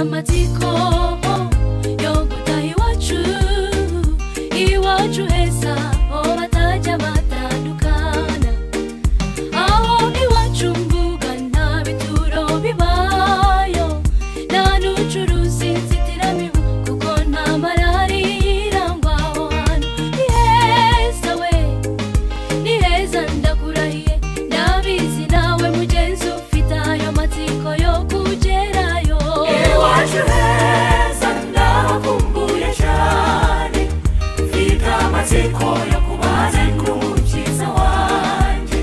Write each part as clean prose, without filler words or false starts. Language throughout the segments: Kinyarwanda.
Amatsiko yo gutaha iwacu, iwacu heza aho batajya batandukana, aho iwacu mvuga nta bituro bibayo, nta n'ucuruza inzitiramibu kuko nta malariya irangwa aho hantu. Ni heza we, ni heza ndakurahiye, ndabizi nawe mugenzi ufite ayo matsiko yo kugerayo. Iwacu heza ndahakumbuye cyane, mfite amatsiko yo kubaza k'Umukiza wanjye,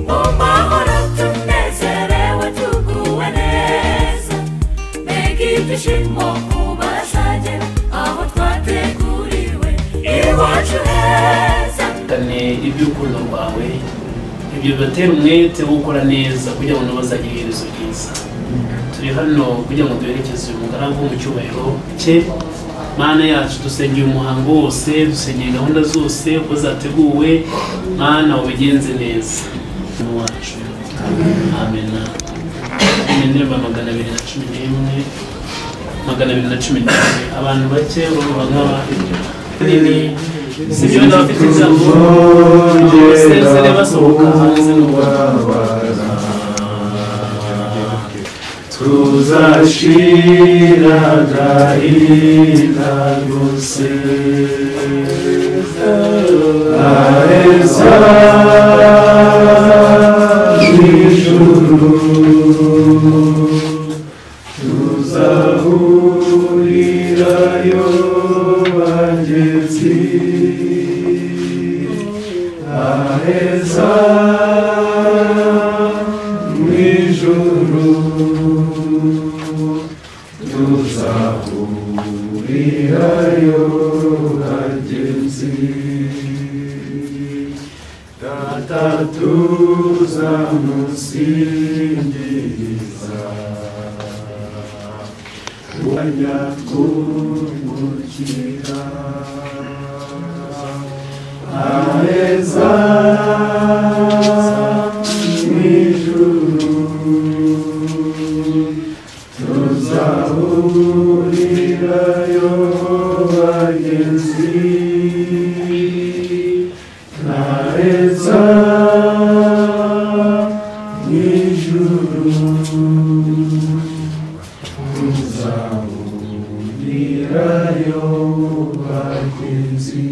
mu mahoro tunezerewe tuguwe neza, mbega ibyishimo kubazagera aho twateguriwe. Iwacu heza. Kane iby'urukundo rwawe, ibyo bibatera umwete wo gukora neza kugira ngo nabo bazagire iherezo ryiza. Turi hano kugira ngo duherekeze uyu mugaragu mu cyubahiro cye. Mana yacu, dusengeye umuhango wose, dusengeye gahunda zose uko zateguwe. Mana, ubigenze neza wacu. Amena. Indirimbo 211, 211. Abantu bake urumva nk'aba nini, sibyo? N'abafite ijambo basezere basohoka hanze n'ubu. Tuzashira agahinda rwose, aheza mw'ijuru, tuzahurirayo bagenzi, aheza mw'ijuru, tuzahurirayo bagenzi. Data tuzamusingiriza, twungukira aheza mw'ijuru, tuzahurirayo bagenzi, aheza mw'ijuru, tuzahurirayo bagenzi.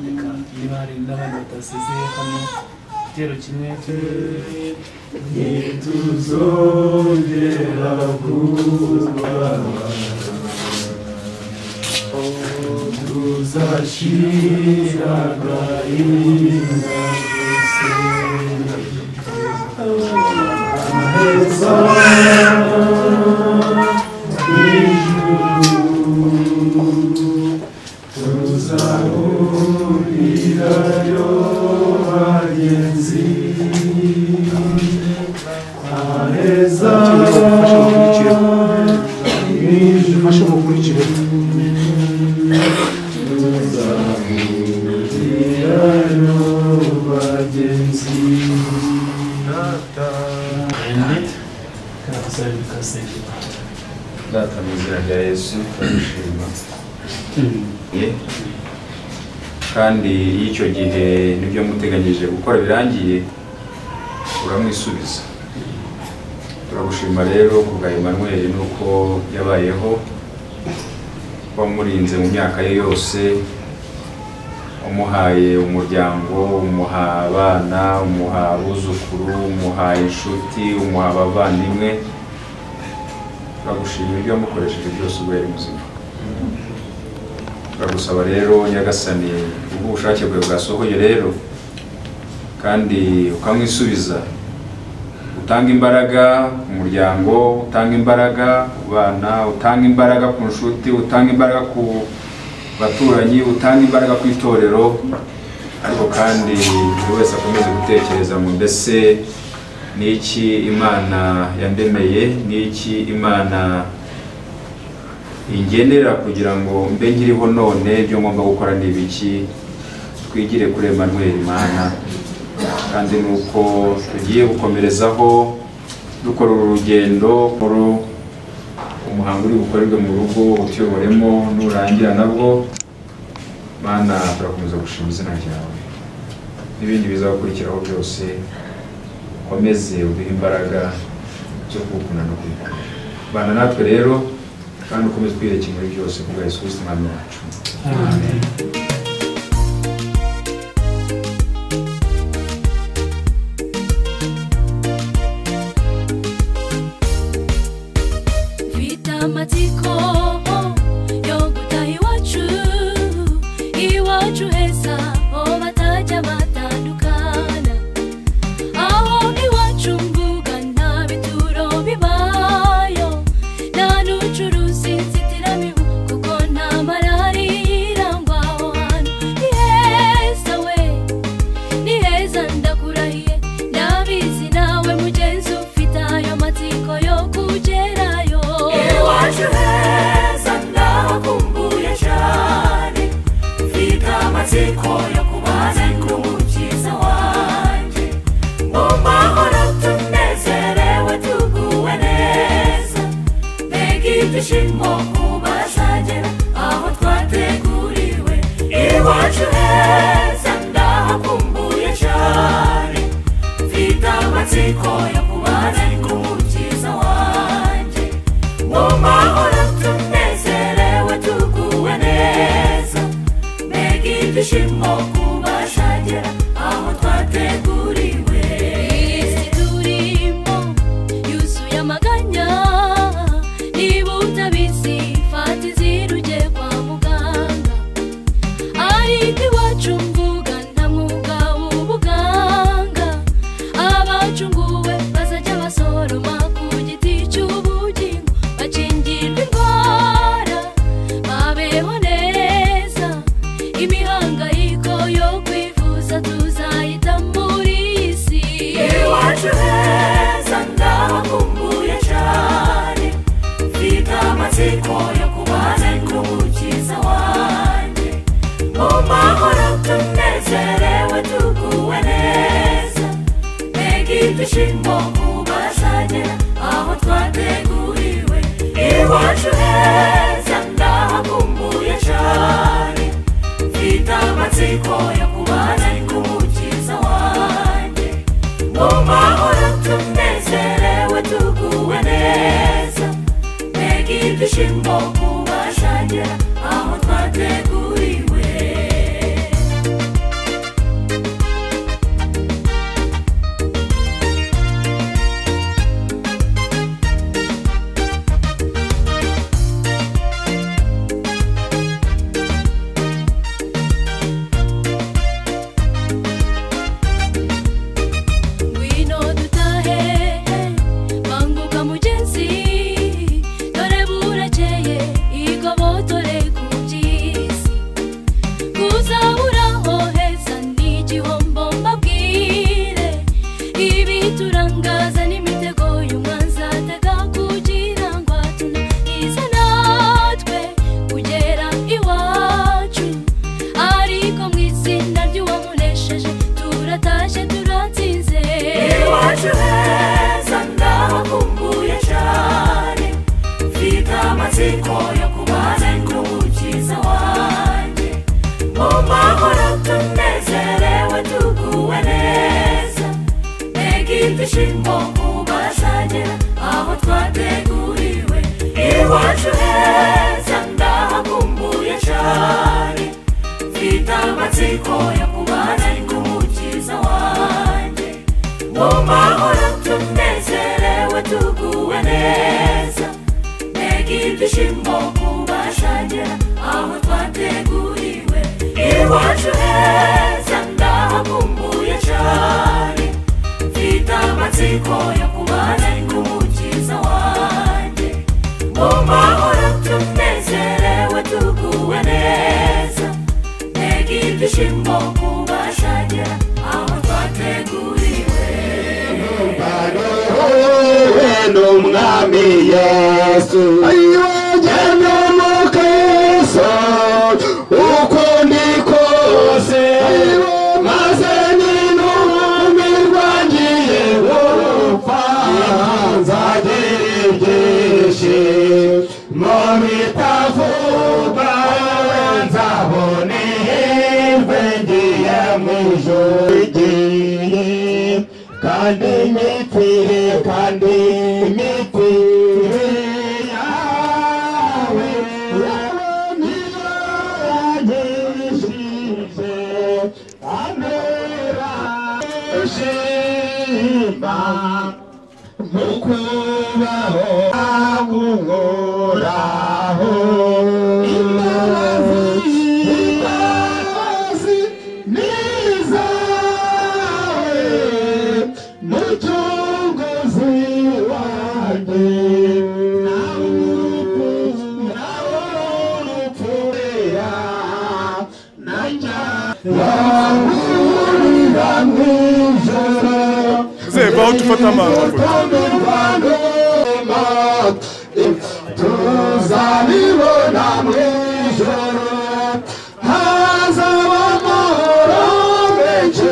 Reka niba hari n'abandi batasezeye hano, igitero kimwe. Ntituzongera kubabara, tuzashira agahinda gusa, aheza mw'ijuru, tuzahurirayo bagenzi, aheza mw'ijuru, tuzahurirayo bagenzi. Data, mu izina rya Yesu turagushima. Kandi iyo icyo gihe nibyo muteganyije gukora birangiye, uramwisubiza. Turagushima rero ku bwa Emmanuel nuko yabayeho, wamurinze mu myaka ye yose, umuhaye umuryango, umuha abana, umuha abuzukuru, umuha inshuti, umuha abavandimwe. Turagushima ibyo wamukoresheje byose ubwo yari muzima. Turagusaba rero Nyagasani, ubwo ubushake bwawe bwasohoye rero kandi ukamwisubiza, utanga imbaraga ku muryango, utanga imbaraga ku bana, utanga imbaraga ku nshuti, utanga imbaraga ku baturanyi, utanga imbaraga ku itorero. Ariko kandi buri wese akomeze gutekereza ngo mbese niki Imana yandemeye, niki Imana ingenera kugira ngo mbe nkiriho none, ibyo ngomba gukora ni ibiki. Twigire kuri Emmanuel Imana, kandi nuko tugiye gukomerezaho dukora uru rugendo. Umuhango uri bukorerwe mu rugo utuyoboremo, nurangira nabwo Mana turakomeza gushima izina ryawe n'ibindi bizakurikiraho byose. Ukomeze uduhe imbaraga zo kugukunda no kubikorera. Bana natwe rero kandi ukomeze twiyereke muri byose kubwa Yesu Kristo Umwami wacu. Amen. Mfite amatsiko yo gutaha iwacu, iwacu heza aho batajya batandukana, aho iwacu mvuga nta bituro bibayo, nta n'ucuruza inzitiramibu kuko nta malariya irangwa aho hantu. Ni heza we, ni heza ndakurahiye, ndabizi nawe mugenzi ufite ayo matsiko yo kugerayo. Iwacu heza ndahakumbuye cyane, mfite amatsiko yo kubana n'Umukiza wanjye. Mu mahoro tunezerewe tuguwe neza, mbega ibyishimo kubazagera aho twateguriwe. Iwacu heza ndahakumbuye cyane, mfite amatsiko yo kubana n'Umukiza wanjye. Mu mahoro tunezerewe tuguwe neza, mbega ibyishimo kubazagera aho twateguriwe. Isi turimo yuzuye amaganya, niba utabizi fata inzira ujye kwa muganga. Ariko iwacu mvuga nta mwuga w'ubuganga, abacunguwe bazajya basoroma ku giti cy'ubugingo, bakingirwa indwara babeho neza. Imihangayiko yo kwivuza tuzayita muri iyi si. Iwacu heza ndahakumbuye cyane, mfite amatsiko yo kubana n'Umukiza wanjye. Mu mahoro tunezerewe tuguwe neza, mbega ibyishimo kubazagera aho twateguriwe. Iwacu heza ndahakumbuye cyane, mfite amatsiko yo kubana n'Umukiza wanjye. Mu mahoro tunezerewe tuguwe neza, mbega ibyishimo kubazagera aho twateguriwe. Ngwino dutahe banguka mugenzi, dore burakeye igobotore ku by'isi. Kuzaburaho heza ni igihombo mbabwire, ibiturangaza n'imitego y'umwanzi atega kugira ngo atunanize natwe kugera iwacu. Ariko mu izina ry'uwamunesheje turatashye turatsinze. Iwacu heza ndahakumbuye cyane, mfite amatsiko yo kubana n'Umukiza wanjye. Mu mahoro tunezerewe tuguwe neza, mbega ibyishimo kubazagera aho twateguriwe. Iwacu heza ndahakumbuye cyane, mfite amatsiko yo kubana n'Umukiza wanjye. Mu mahoro tunezerewe tuguwe neza, mbega ibyishimo kubazagera aho twateguriwe. Iwacu heza ndahakumbuye cyane, mfite amatsiko yo kubana n'Umukiza wanjye. Mu mahoro tunezerewe tuguwe neza, mbega ibyishimo kubazagera aho twateguriwe. N'umwami Yesu jyana mu Kristo uko ndi kose, maze ninumirwa ngiye gupfa nzagira ibyishimo. Uhoraho imbabazi ni izawe Mucunguzi wanjye Zé, volta o patamar. Tuzabibona mu ijoro hazaba amahoro menshi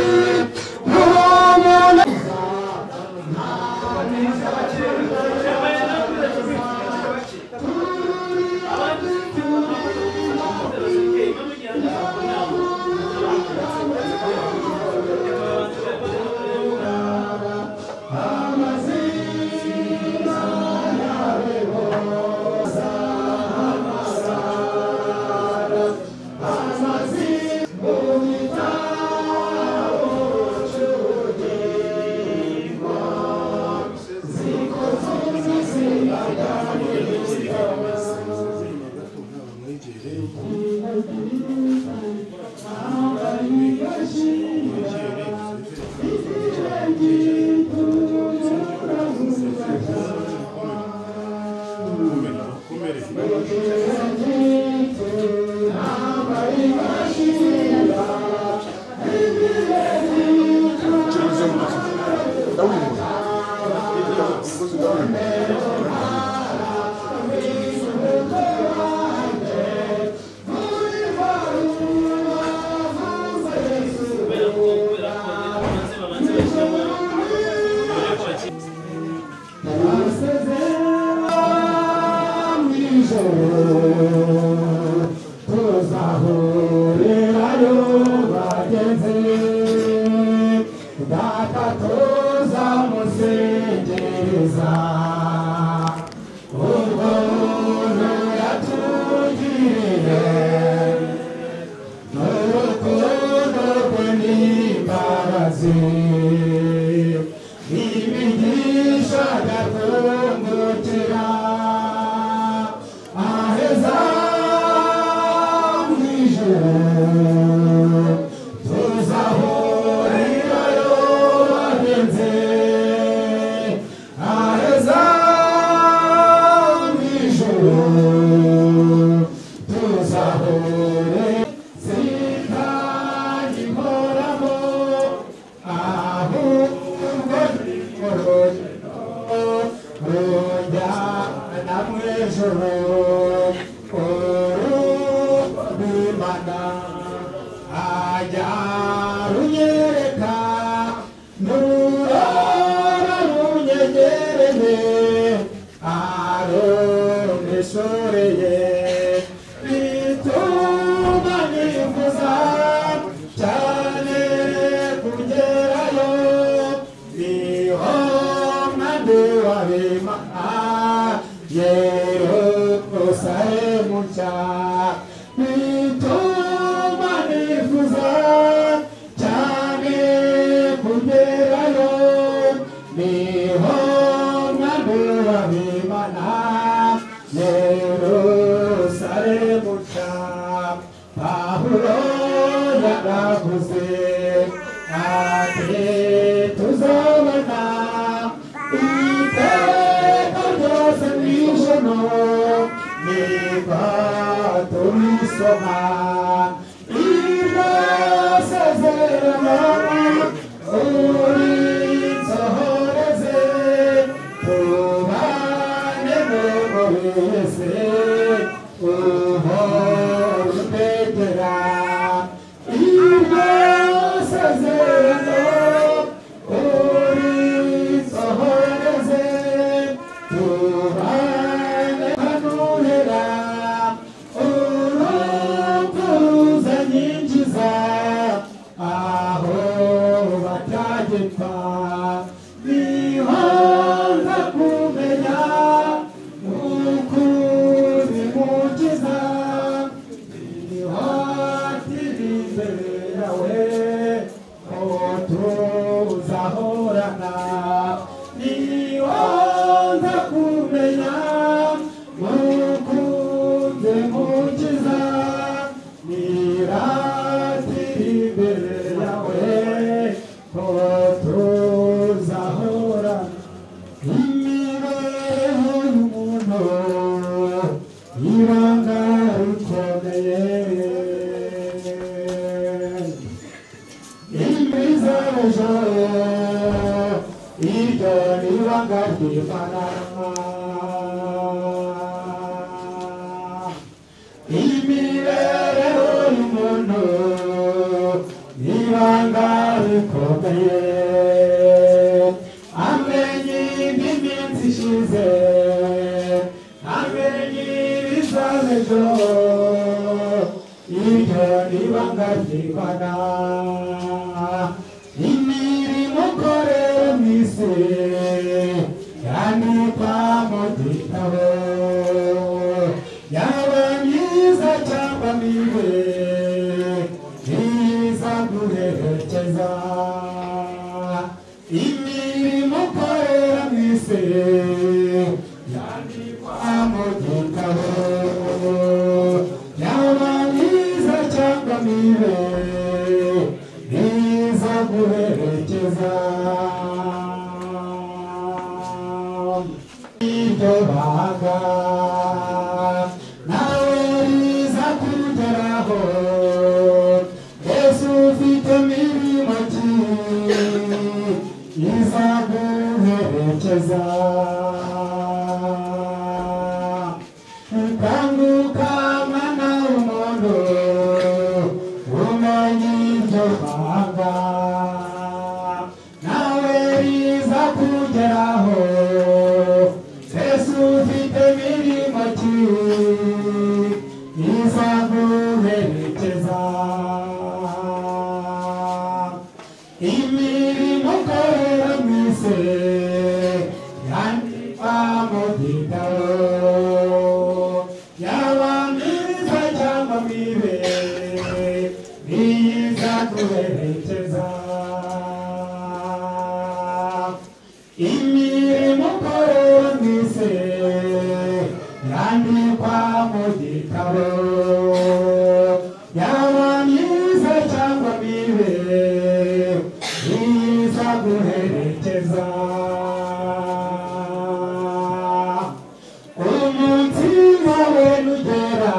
ye, amenye iby'iminsi ishize, amenye ibizaba ejo, iryo ni ibanga ry'Imana. Imirimo ukorera mu isi yandikwa mu gitabo, yaba myiza cyangwa mibi iza guherekeza. Imirimo ukorera mu isi yandikwa mu gitabo, yaba myiza cyangwa mibi iza guherekeza. Iryo banga nawe riza kugeraho, mbese ufite mirimo ki iza guherekeza. Kanguka mwana w'umuntu, umenye iryo banga nawe riza kugeraho, mbese ufite mirimo ki iza guherekeza. Imirimo ukorera mu isi yandikwa mu gitabo, yaba myiza cyangwa mibi iza guherekeza. Imirimo ukorera mu isi yandikwa mu gitabo, yaba myiza cyangwa mibi iza guherekeza. Umunsi wawe nugera,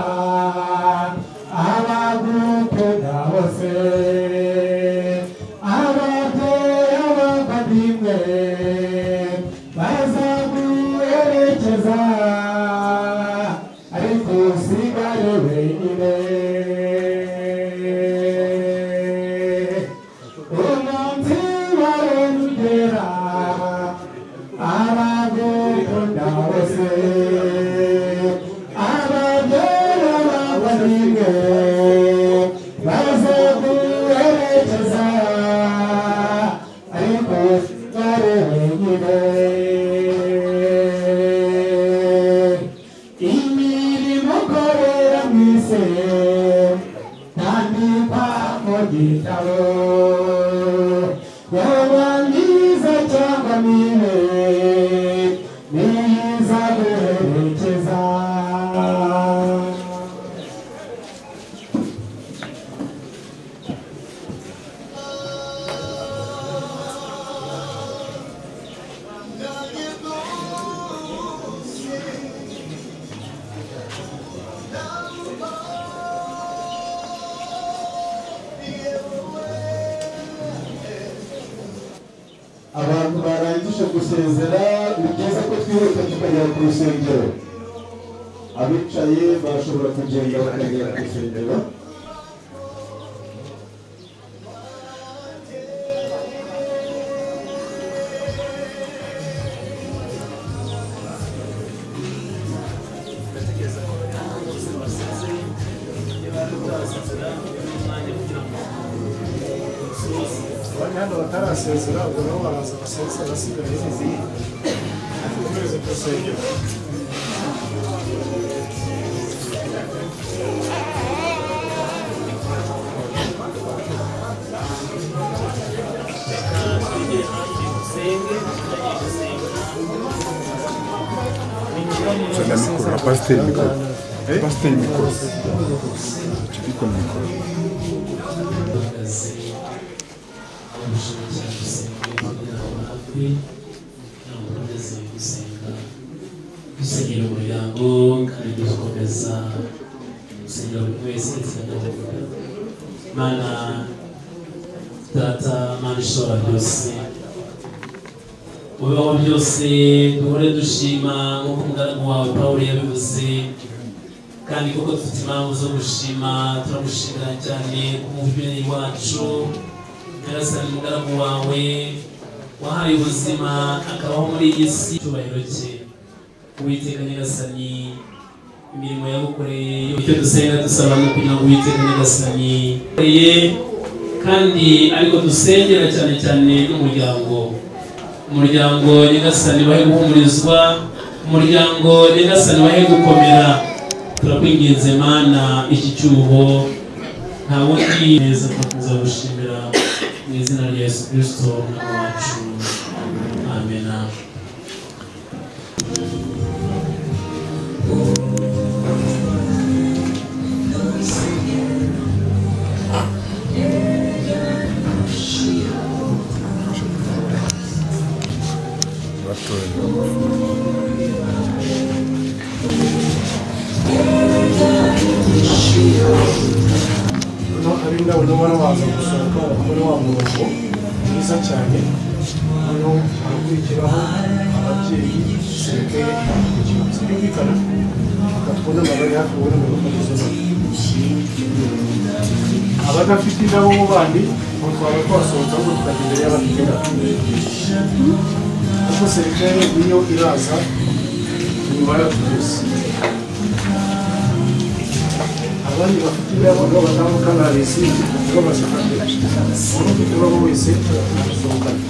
abagukunda bose, ababyeyi, abavandimwe bazaguherekeza, ariko usigare wenyine. Umunsi wawe nugera, abagukunda bose, ababyeyi, abavandimwe bazaguherekeza, ariko usigare wenyine. Imirimo ukorera mu isi yandikwa mu gitabo, yaba myiza cyangwa mibi iza guherekeza. Abantu barangije gusezera, ni byiza ko twihuta tukagera ku rusengero. Abicaye bashobora kugenda bakagera ku rusengero. Ndatekereza ko bose basezeye, niba utarasezera umwanya kugira ngo usoze. Abandi hano batarasezera ubwo nabo baraza basezera, abasigaye dukomeze ku rusengero. Twigire hafi dusenge, tutagiye gusenga. Zana mikoro, pasiteri mikoro. Pasiteri mikoro. Kibiko mikoro. Duhagaze gushakira gusenga kugira ngo hafi kugira ngo dukomeze gusenga, dusengera umuryango kandi dukomeza gusengera buri wese ndetse n'agahugu. Mana Data, Mana ishobora byose, mu bibaho byose duhore dushima nk'uko umugaragu wawe Pawulo yabivuze, kandi koko dufite impamvu zo gushima. Turamushimira cyane ku mubyeyi wacu Nyagasani umugaragu wawe wahaye ubuzima akabaho muri iyi si icyubahiro cye. Uwiteka Nyagasani, imirimo yagukoreye, icyo dusenga dusaba ni ukugira ngo Uwiteka Nyagasani kandi ariko dusengera cyane cyane n'umuryango, umuryango Nyagasani wahe guhumurizwa, umuryango Nyagasani wahe gukomera. Turakwinginze Mana, iki cyuho nta wundi neza tuzagushimira mu izina rya Yesu Kristo Umwami wacu, amena. Ab'indabo nabo baza gusohoka bakora wa murongo mwiza cyane. Hano harakurikiraho ababyeyi serekeye ikibazo byumvikana, bakatubona amabari hafi ubona mu izo ndabo. Abadafite indabo bo bandi ngo twaba twasohotse ahubwo tukajya imbere y'abafite indabo, kuko serekeye niyo iraza nyuma yacu byose. Abandi bafite indabo nabo batandukana hari izindi ngo bazifate, umuntu ufite ururabo wese arasohokana.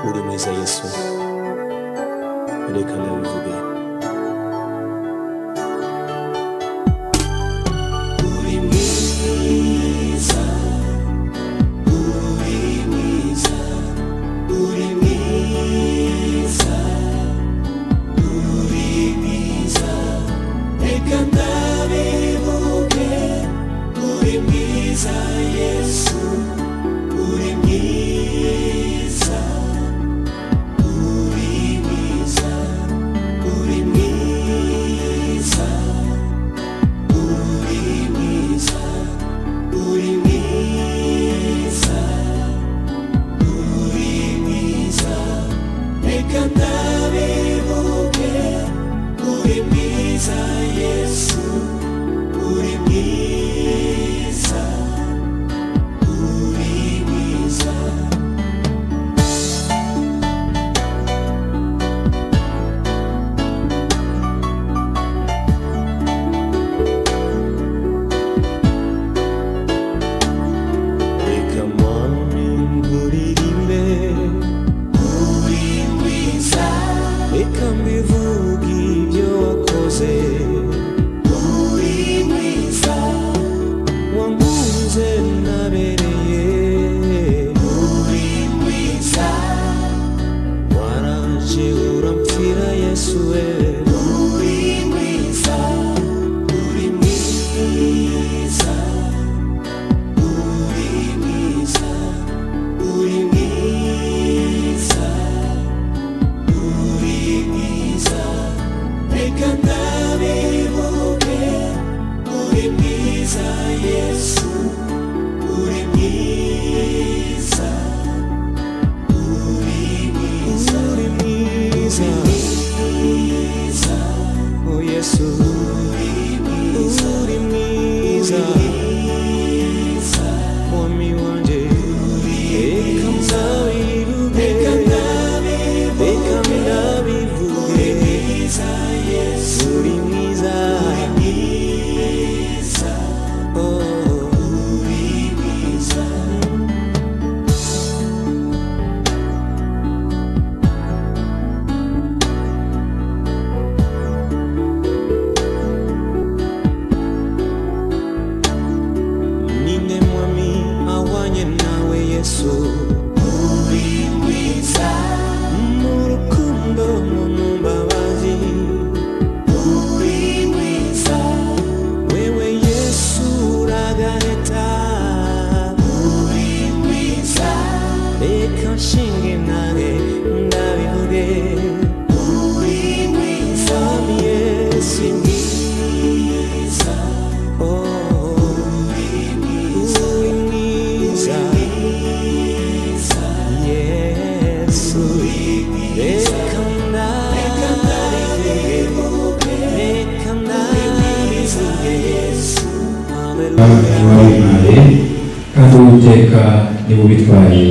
Uri mwiza Yesu, reka ndabivuge. Uri mwiza, uri mwiza, uri mwiza, uri mwiza, reka ndabivuge. Uri mwiza Yesu, uri mwiza, uri mwiza, uri mwiza, uri mwiza, uri mwiza, uri mwiza, reka ndabivuge. Uri mwiza Yesu, uri mwiza, uri mwiza. Reka mwami nkuririmbe, uri mwiza, reka mbivuge ibyo wakoze, uri mwiza, wankunze nabereye, uri mwiza, waraje urampfira Yesu we, uri mwiza, uri mwiza, uri mwiza, uri mwiza, uri mwiza, reka ndabivuge. Uri mwiza Yesu, uri mwiza, uri mwiza, uri mwiza, oh Yesu, uri mwiza, mwami wanje, reka ndabivuge, reka ndabivuge. Uri mwiza, oh, uri mwiza. Ninde mwami ahwanye nawe Yesu, uri mwiza, mu rukundo no mu mbabazi, uri mwiza, wewe Yesu uragareta, uri mwiza, reka nshinge nange ndabivuge. Uri mwiza Yesu, mwiza, oh, uri mwiza, Yesu, reka ndabivuge, reka Uwiteka niwe ubitwaye,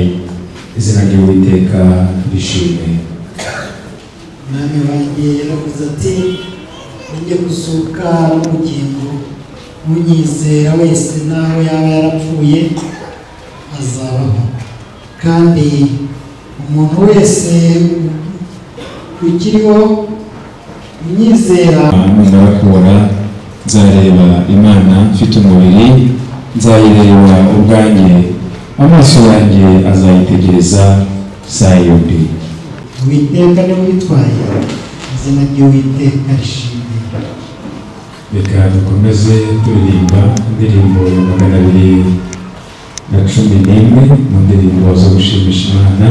izina ry'Uwiteka rishimwe. Mwami wanjye yaravuze ati ninjye kuzuka n'ubugingo, unyizera wese naho yaba yarapfuye azabaho, kandi umuntu wese ukiriho unyizera. Numara kubona nzareba Imana mfite umubiri, nzayireba ubwanjye, amaso yanjye azayitegereza sayundi. Uwiteka niwe ubitwaye, izina ry'Uwiteka rishimwe. Reka dukomeze turirimba indirimbo ya 211 mu ndirimbo zo gushimisha Imana.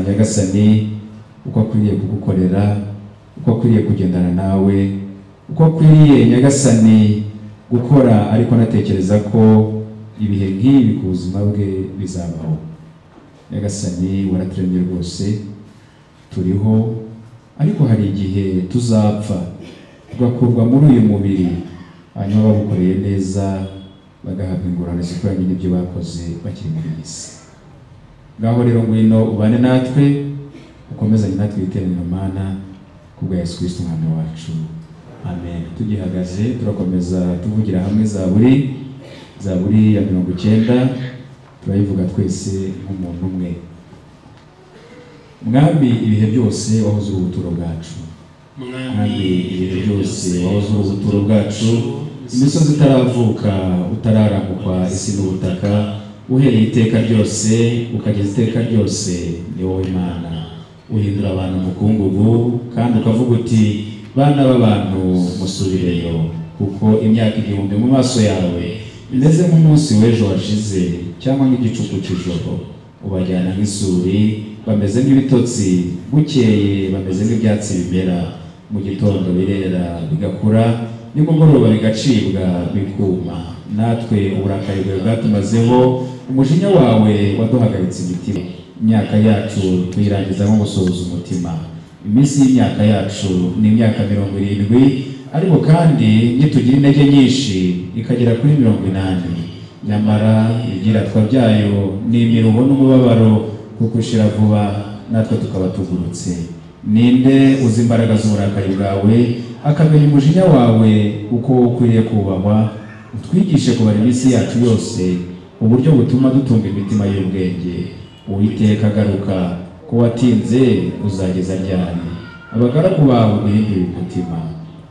Nyagasani uko akwiriye kugukorera, uko akwiriye kugendana nawe, uko akwiriye Nyagasani gukora, ariko natekereza ko ibihe nk'ibi ku buzima bwe bizabaho. Nyagasani waraturemye rwose, turiho, ariko hari igihe tuzapfa tugakurwa muri uyu mubiri, hanyuma bagukoreye neza bagahabwa ingorane zikwiranye n'ibyo bakoze bakiri muri iyi si. Ngaho rero ngwino ubane natwe, ukomezanye natwe iteraniro Mana, kubwa Yesu Kristo Umwami wacu. Amen. Tugihagaze turakomeza tuvugira hamwe Zaburi ya 90, turayivuga twese nk'umuntu umwe. Mwami ibihe byose wahoze uri ubuturo bwacu. Mwami ibihe byose wahoze uri ubuturo bwacu, imisozi itaravuka utararamukwa isi n'ubutaka, uhereye iteka ryose ukageza iteka ryose, ni wowe Imana. Uhindura abantu umukungugu, kandi ukavuga uti bana b'abantu musubireyo, kuko imyaka 1000 mu maso yawe imeze nk'umunsi w'ejo washize cyangwa nk'igicuku cy'ijoro. Ubajyana nk'isuri, bameze nk'ibitotsi, bukeye bameze nk'ibyatsi bimera, mu gitondo birera bigakura, nimugoroba bigacibwa bikuma. Natwe uburakari bwawe bwatumazeho, umujinya wawe waduhagaritse imitima. Imyaka yacu tuyirangiza nko gusuhuza umutima. Iminsi y'imyaka yacu ni imyaka 70, ariko kandi nitugira intege nyinshi ikagera kuri 80. Nyamara ibyiratwa byayo ni imiruho n'umubabaro, kuko ushira vuba natwe tukaba tugurutse. Ninde uzi imbaraga z'uburakari bwawe, akamenya umujinya wawe uko ukwiriye kubahwa? Utwigishe kubara iminsi yacu yose uburyo butuma dutunga imitima y'ubwenge. Uwiteka agaruka, ko watinze uzageza ryari? Abagaragu bawe guhindura umutima.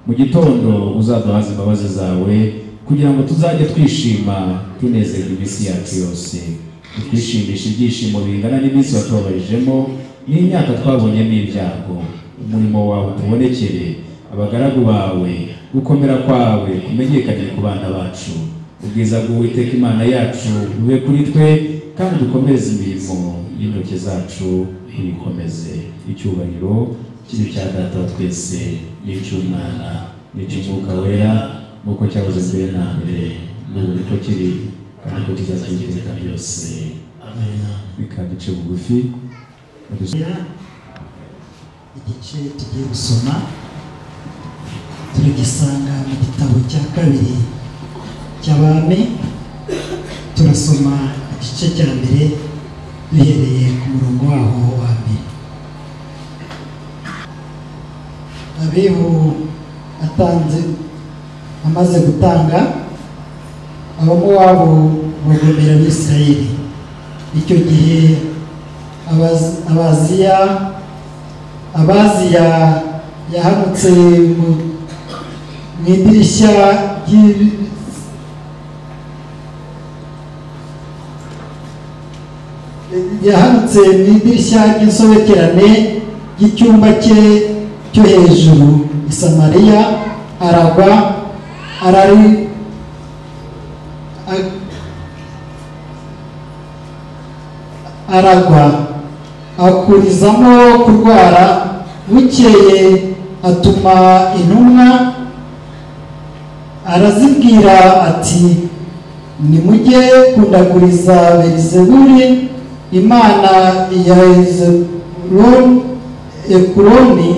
Mu gitondo uzaduhaze imbabazi zawe, kugira ngo tuzajye twishima tunezerwa iminsi yacu yose. Utwishimisha ibyishimo bingana n'iminsi watubabarijemo n'imyaka twabonyemo ibyago. Umurimo wawe utubonekere, abagaragu bawe, gukomera kwawe kumenyekane ku bana bacu. Ubwiza bw'Uwiteka Imana yacu bube kuri twe, kandi dukomeze imirimo y'intoki zacu uyikomeze. Icyubahiro kibe icya Data wa twese n'icy'Umwana n'icy'Umwuka Wera, nk'uko cyahoze mbere na mbere, n'ubu niko kiri, kandi ko kizaza iteka ryose. Reka duce bugufi. Igice tugiye gusoma turagisanga mu gitabo cya kabiri cy'Abami. Turasoma igice cya mbere duhereye ku murongo waho wa mbere. Abihu atanze amaze gutanga, Abamowabu bagomera Abisirayeli. Icyo gihe Abaziya yahanutse mu idirishya ry'insobekerane ry'icyumba cye cyo hejuru i Samariya, aragwa aragwa akurizamo kurwara. Bukeye atuma intumwa arazibwira ati: nimujye kundaguriza Belizebuli imana ya Ekuroni,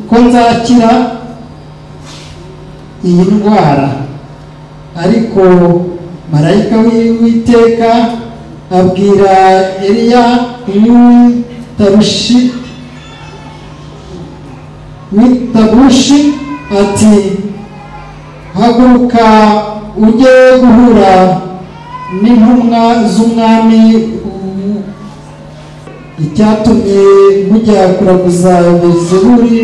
ko nzakira iyi ndwara. Ariko marayika w'Uwiteka abwira Eliya w'Itarushi ati: haguruka ujye guhura n'intumwa z'umwami. Icyatumye mujya kuraguza Belizebuli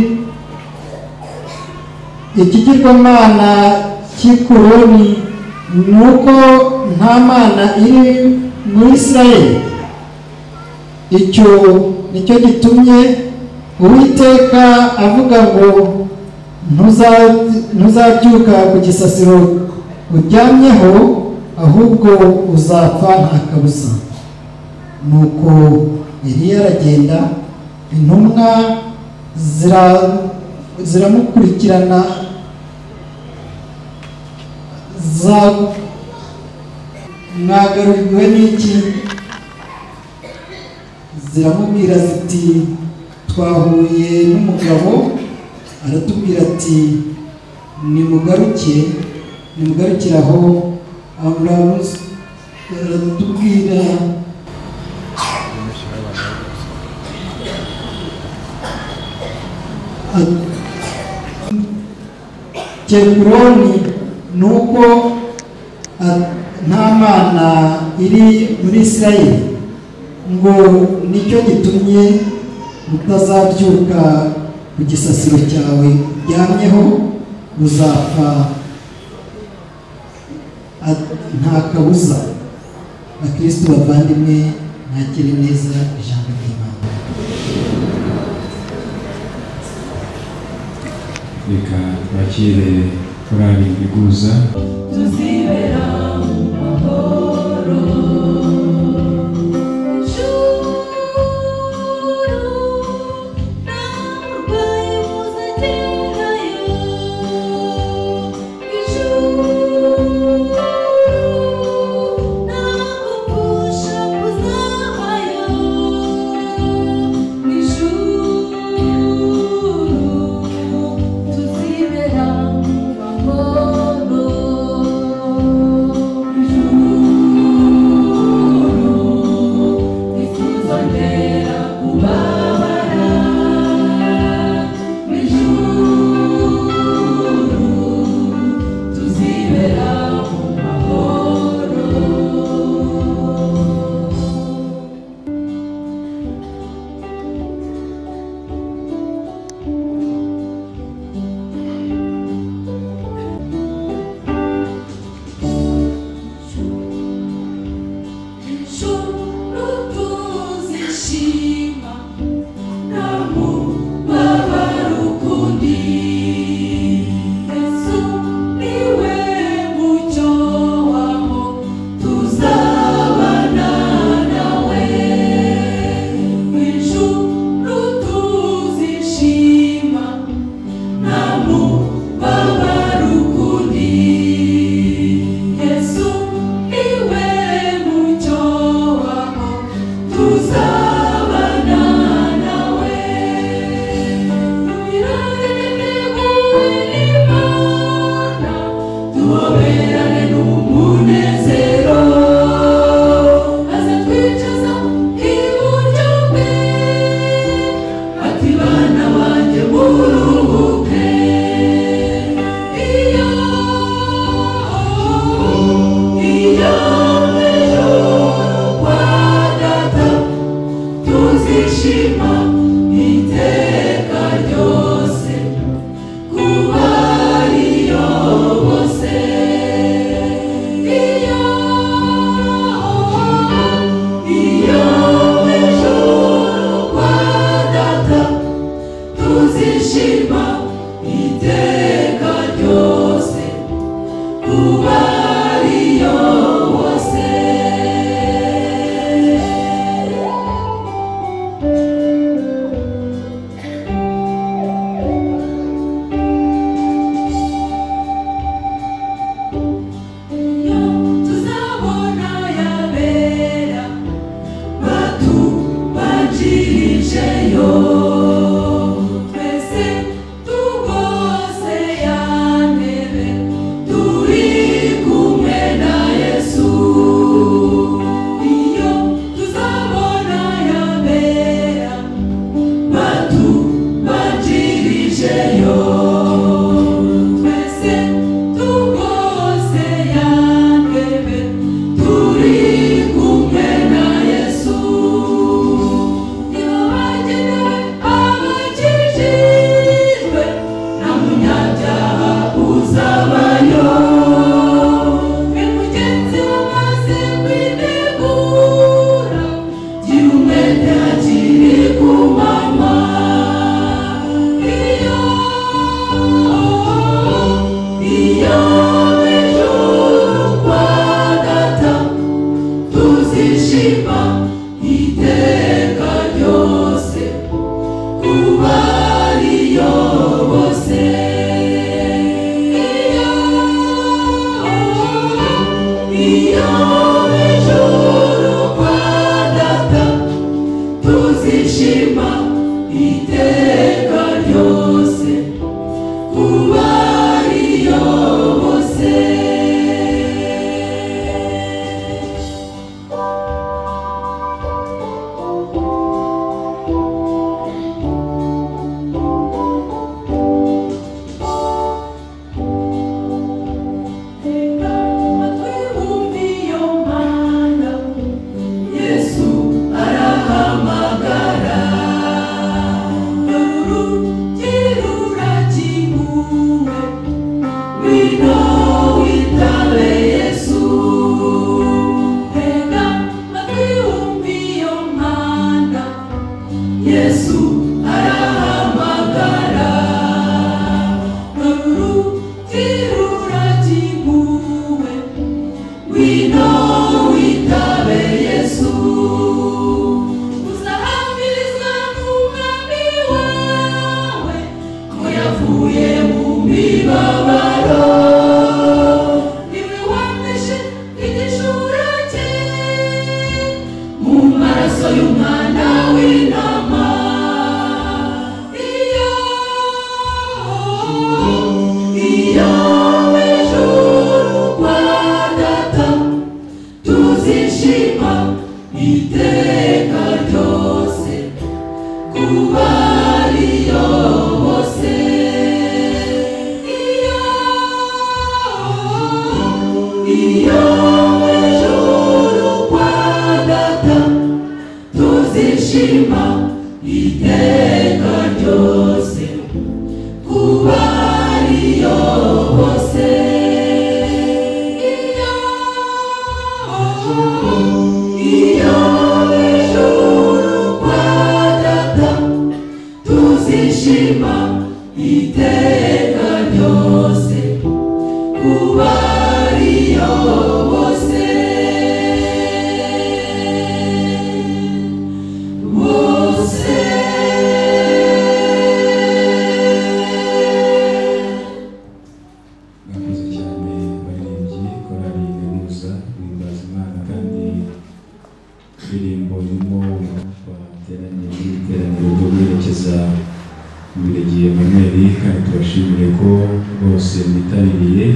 ikigirwamana cy'Ekuroni nuko nta mana iri muri Isirayeli. Icyo nicyo gitumye Uwiteka avuga ngo ntuzabyuka ku gisasiro uryamyeho, ahubwo uzapfa nta kabuza. Nuko Eliya aragenda, intumwa ziramukurikirana mwagaruriwe n'iki? Ziramubwira ziti: twahuye n'umugabo aratubwira ati nimugaruke, nimugarukire aho. Aratubwira Keburoni nuko nta mana iri muri Isirayeli, ngo nicyo gitumye utazabyuka ku gisasiro cyawe uryamyeho, uzapfa nta kabuza. Bakristo bavandimwe, mwakire neza ijambo ry'Imana. Reka twakire korali Iguza. Tuzibera mu mahoro. Juru nta murwayi uzagerayo, ijuru nta gupfusha kuzabayo, ijuru tuzibera mu mahoro. Tuzishima iteka ryose kuba ariyo bose. Iyo mu ijuru kwa Data tuzishima iteka ryose kuba ariyo bose. Iyo tuzabona yabera batubanjirijeyo, twese tugose ya ntebe turi kumwe na Yesu. Iyo tuzabona yabera batubanjirijeyo, twese tugose ya ntebe turi kumwe na Yesu. Nibo bagenewe abakijijwe, nta munyabyaha uzabayo. Be mugenzi wamaze kwitegura, gira umwete hakiri ku manywa. Iyo mu ijuru kwa Data tuzishima iteka ryose kuba ariyo bose. Iyo mu ijuru kwa Data tuzishima iteka ryose kuba ariyo bose. Tega amatwi wumve iyo mpanda, Yesu arahamagara. Dore urugi rurakinguwe, ngwino witabe Yesu. Tega amatwi wumve iyo mpanda, Yesu arahamagara. Dore urugi rurakinguwe, ngwino witabe Yesu. Uzahamirizwa n'umwami wawe ko yavuye mu mibabaro. Niwe wameshe igishura cye mu maraso y'umwana w'intama. Iyo mu ijuru kwa Data tuzishima iteka ryose kuba ariyo bose. Iyo mu ijuru kwa Data tuzishima iteka ryose kuba ariyo bose. Iyo mu ijuru kwa Data tuzishima iteka ryose kuba ariyo bose. Bose. Mwakoze cyane baririmbyi korali Integuza guhimbaza Imana, kandi indirimbo irimo bateraniye muri iri teraniro ryo guherekeza Umubiligi Emmanuel, kandi tubashimire ko bose mwitabiriye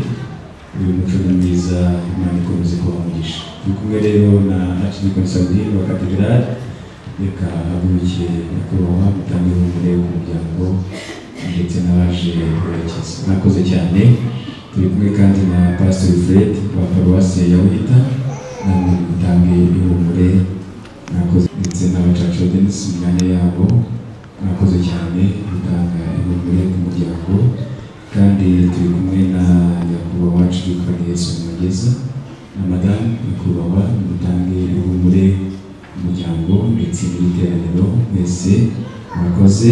uyu muco ni mwiza. Imana ikomeze kubaha umugisha. Turi kumwe rero na Archdeacon Sabine wa Katedrali. Reka hagurukiye nyakubahwa mutange ihumure ku muryango ndetse n'abaje guherekeza. Mwakoze cyane. Turi kumwe kandi na Pastor Fred wa Paruwasi ya Buhita, namwe mutange ihumure. Mwakoze, ndetse n'abacaca Denis mu myanya yabo. Mwakoze cyane gutanga ihumure ku muryango, kandi turi kumwe na nyakubahwa Archdeacon Yesu Mwogeza na madamu nyakubahwa, mutange ihumure ku muryango ndetse n'iteraniro mwese mwakoze.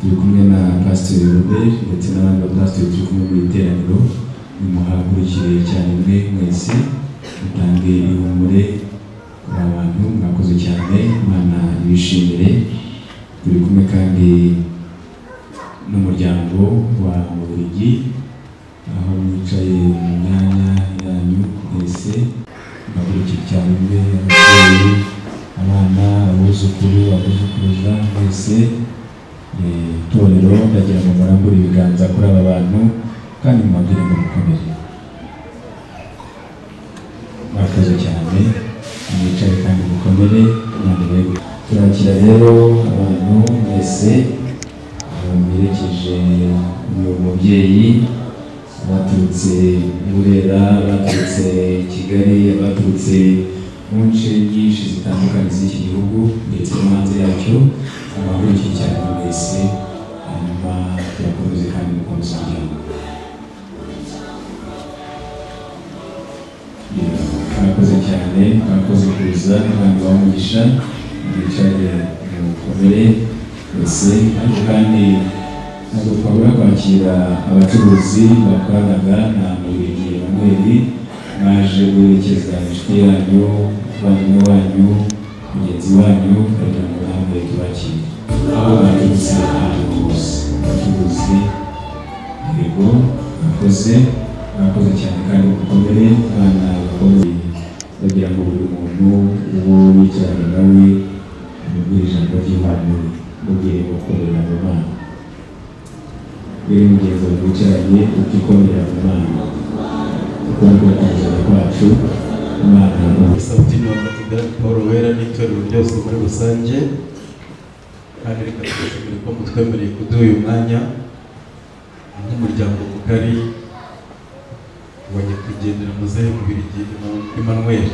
Turi kumwe na Pasiteri Robert ndetse n'abandi bapasiteri turi kumwe mu iteraniro, nimuhagurukire cyane mwe mwese mutange ihumure kuri abantu. Mwakoze cyane, Imana ibishimire. Turi kumwe kandi n'umuryango wa Mubiligi, aho mwicaye mu myanya yanyu mwese, muhagurukire cyane mwe ababyeyi, abana, abuzukuru, abuzukuruza mwese. Itorero ndagira ngo murambure ibiganza kuri aba bantu kandi mubabwire ngo mukomere. Mwakoze cyane, mwicare kandi mukomere. Turakira rero abantu mwese mwerekeje uyu mubyeyi, abaturutse Burera, abaturutse Kigali, abaturutse mu nce nyinshi zitandukanye z'iki gihugu ndetse no hanze yacyo, abahurikiye cyane mwese. Hanyuma turakomeze kandi mukomeze umuryango. Mwakoze cyane, mwakoze kuza, Imana ibahe umugisha, mwicare mukomere wese. Ariko kandi ntabwo twabura kwakira abacuruzi bakoranaga na Mubiligi Emmanuel, mwaje guherekeza inshuti yanyu, umuvandimwe wanyu, mugenzi wanyu, kugira ngo namwe tubakire aho baturutse ahantu hose. Abacuruzi yego mwakoze, mwakoze cyane kandi mukomere. Abana bakomeye bagira ngo buri muntu uwo wicaranye nawe amubwire ijambo ry'ihumure, mubwire gukorera mu Mana. Rero mugenzi wawe wicaranye utikomera mu Mana, kuko niko gukomeza kwacu Imana. Sabutini wa Katedrali Paul Wera n'itorero ryose muri rusange, kandi reka tubashimire ko mutwemereye kuduha uyu mwanya nk'umuryango mugari wa nyakwigendera Muzehe Mubiligi Emmanuel.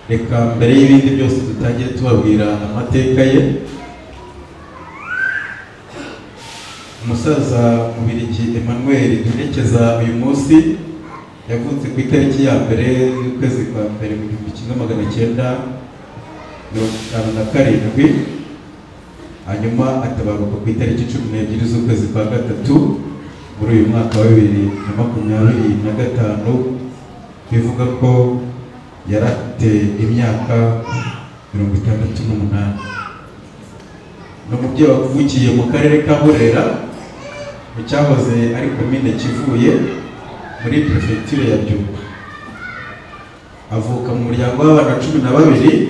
Reka mbere y'ibindi byose dutangire tubabwira amateka ye. Umusaza Mubiligi Emmanuel duherekeza uyu munsi yavutse ku itariki ya mbere y'ukwezi kwa mbere mu 1957, hanyuma atabaruka ku itariki 12 z'ukwezi kwa gatatu muri uyu mwaka wa 2025, bivuga ko yari afite imyaka 68. Ni umubyeyi wavukiye mu karere ka Burera, mu cyahoze ari komine Kivuye muri perefegitura ya Byumba. Avuka mu muryango w'abana 12,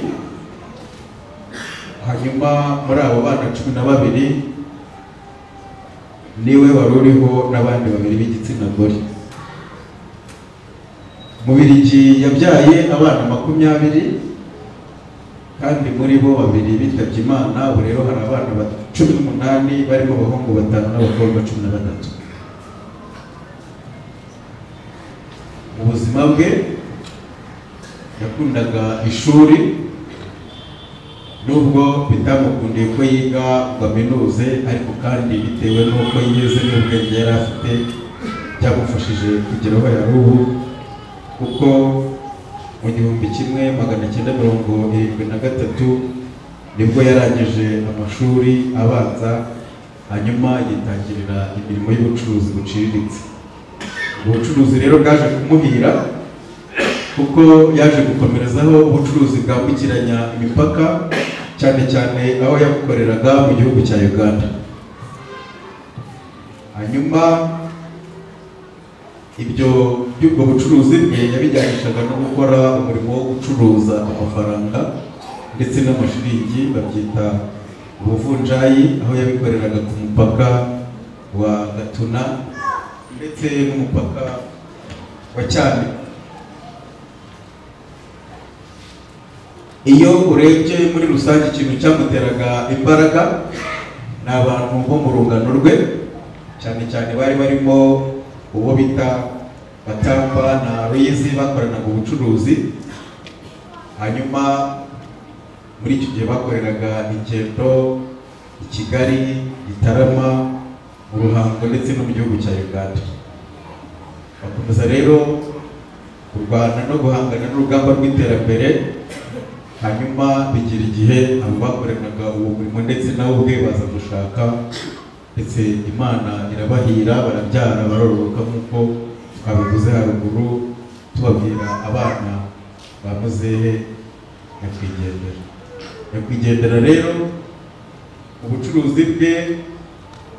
hanyuma muri abo bana 12 niwe wari uriho n'abandi babiri b'igitsina gore. Mubiligi yabyaye abana 20, kandi muri bo babiri bitabye Imana. Ubu rero hari abana 18 barimo abahungu 5 n'abakobwa 13. Mu buzima bwe yakundaga ishuri, nubwo bitamukundiye ko yiga kaminuze, ariko kandi bitewe n'uko yize n'ubwenge yari afite byamufashije kugera aho yari ubu, kuko mu 1973 nibwo yarangije amashuri abanza, hanyuma yitangirira imirimo y'ubucuruzi buciriritse. Ubucuruzi rero bwaje kumuhira, kuko yaje gukomerezaho ubucuruzi bwambukiranya imipaka, cyane cyane aho yabukoreraga mu gihugu cya Uganda. Hanyuma ibyo by'ubwo bucuruzi bwe yabijyanishaga no gukora umurimo wo gucuruza amafaranga ndetse n'amashiringi, babyita ubuvunjayi, aho yabikoreraga ku mupaka wa Gatuna ndetse n'umupaka wa Cyane. Iyo urebye muri rusange ikintu cyamuteraga imbaraga ni abantu bo mu rungano rwe, cyane cyane bari barimo uwo bita Batamba na Ruyizi bakoranaga ubucuruzi. Hanyuma Muri icyo gihe bakoreraga ingendo i Kigali, Gitarama, mu Ruhango ndetse no mu gihugu cya Uganda. Bakomeza rero kurwana no guhangana n'urugamba rw'iterambere, hanyuma bigira igihe abo bakoreraga uwo murimo ndetse nawe ubwe baza gushaka, ndetse Imana irabahira, barabyara, barororoka nk'uko twabivuze haruguru, tubabwira abana ba muzehe Nyakwigendera. Nyakwigendera rero ubucuruzi bwe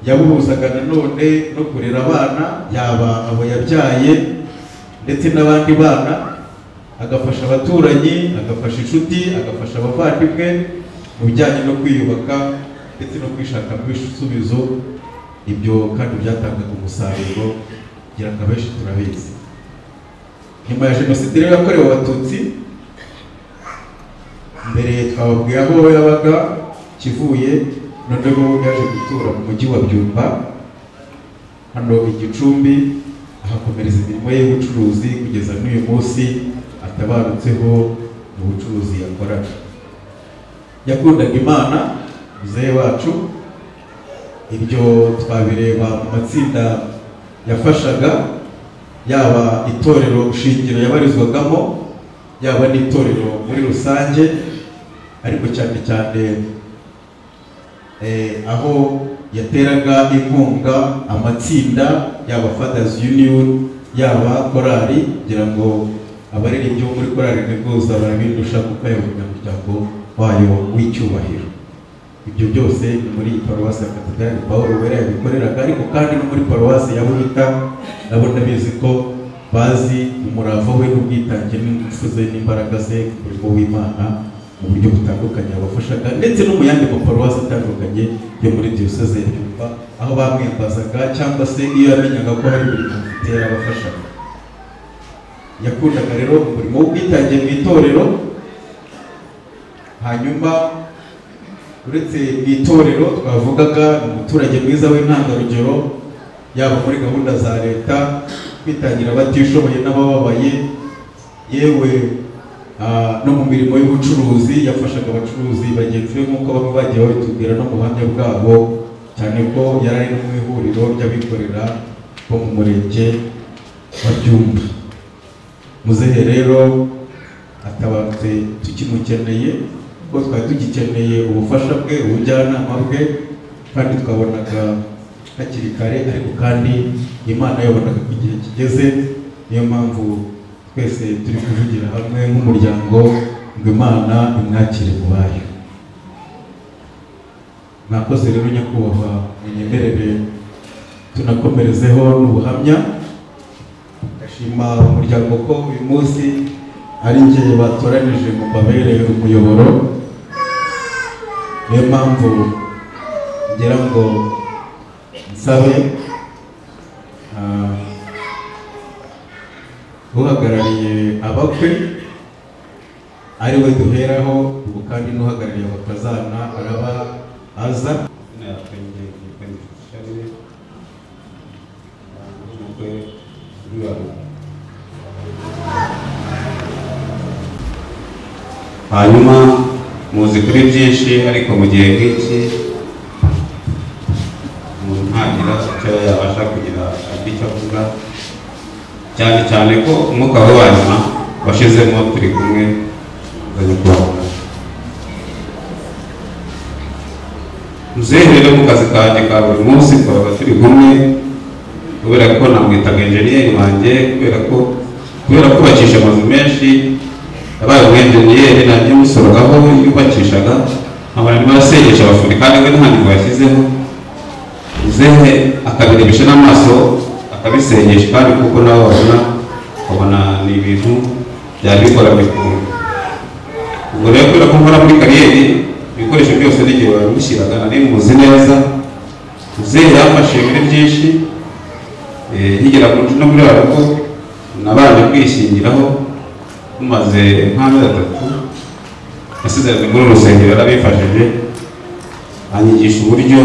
yabuhuzaga nanone no kurera abana, yaba abo yabyaye ndetse n'abandi bana, agafasha abaturanyi, agafasha inshuti, agafasha abavandimwe mu bijyanye no kwiyubaka ndetse no kwishakamo ibisubizo. Ibyo kandi byatangaga umusaruro, kugira ngo abenshi turabizi. Nyuma ya jenoside rero yakorewe Abatutsi, mbere twababwira aho yabaga Kivuye, noneho yaje gutura mu mujyi wa Byumba hano i Gicumbi, ahakomereza imirimo ye y'ubucuruzi kugeza n'uyu munsi atabarutseho mu bucuruzi yakoraga. Yakundaga Imana muzehe wacu, ibyo twabireba mu matsinda yafashaga, yaba itorero shingiro yabarizwagamo, yaba n'itorero muri rusange, ariko cyane cyane aho yateraga inkunga amatsinda, yaba Fathers Union, yaba korali, kugira ngo abaririmbyi bo muri korali Integuza barabindusha kuko ari umunyamuryango wayo w'icyubahiro. Ibyo byose ni muri paruwasi ya Katedrali Pawulo Wera yabikoreraga, ariko kandi no muri paruwasi ya Buhita nabo ndabizi ko bazi umurava we n'ubwitange n'ingufu ze n'imbaraga ze ku murimo w'Imana mu buryo butandukanye yabafashaga, ndetse no mu yandi maparuwasi atandukanye yo muri diyoseze ya Byumba, aho bamwiyambazaga cyangwa se iyo yamenyaga ko hari imirimo mfite yarabafashaga. Yakundaga rero umurimo w'ubwitange mu itorero. Hanyuma uretse mu itorero twavugaga, ni umuturage mwiza w'intangarugero, yaba muri gahunda za leta, kwitangira abatishoboye n'abababaye, yewe no mu mirimo y'ubucuruzi yafashaga abacuruzi bagenzi be nk'uko bamwe bagiye babitubwira no mu buhamya bwabo, cyane ko yari ari no mu ihuriro ry'abikorera bo mu murenge wa Byumba. Muzehe rero atabarutse tukimukeneye, kuko twari tugikeneye ubufasha bwe, ubujyanama bwe, kandi twabonaga hakiri kare, ariko kandi Imana yabonaga ko igihe kigeze. Niyo mpamvu twese turi kuvugira hamwe nk'umuryango ngo Imana imwakire mu bayo. Mwakoze rero nyakubahwa, munyemerere tunakomerezeho n'ubuhamya. Ndashima umuryango ko uyu munsi ari njye batoranije ngo mbabere umuyoboro. Niyo mpamvu ngira ngo nsabe uhagarariye abakwe ari we duheraho, ubu kandi n'uhagarariye abakazana araba aza. Hanyuma muzi kuri byinshi, ariko mu gihe nk'iki umuntu ntagira icyo yabasha kugira icyo avuga, cyane cyane ko umwuka we wa nyuma washizemo turi kumwe nyakubahwa muzehe. Rero mu kazi kanjye ka buri munsi twabaga turi kumwe, kubera ko namwitaga enjeniyeri wanjye, kubera kubakisha amazu menshi yabaye umwenjeniyeri, nanjye musoragaho yubakishaga, nkabona arimo arasengesha abafundi kandi we nta ngingo yashyizeho. Muzehe akabirebesha n'amaso akabisengesha, kandi kuko nawe babona ukabona ni ibintu byari bikora bikuntu. Ubwo rero kubera ko nkora muri kariyeri, ibikoresho byose n'igihe babimushyiraga nari muzi neza. Muzehe yamfashije muri byinshi, nkigera no muri rugo nabanje kwishingiraho tumaze nk'amezi 3 nasezeranye muri uru rusengero, yarabifashije anyigisha uburyo iyo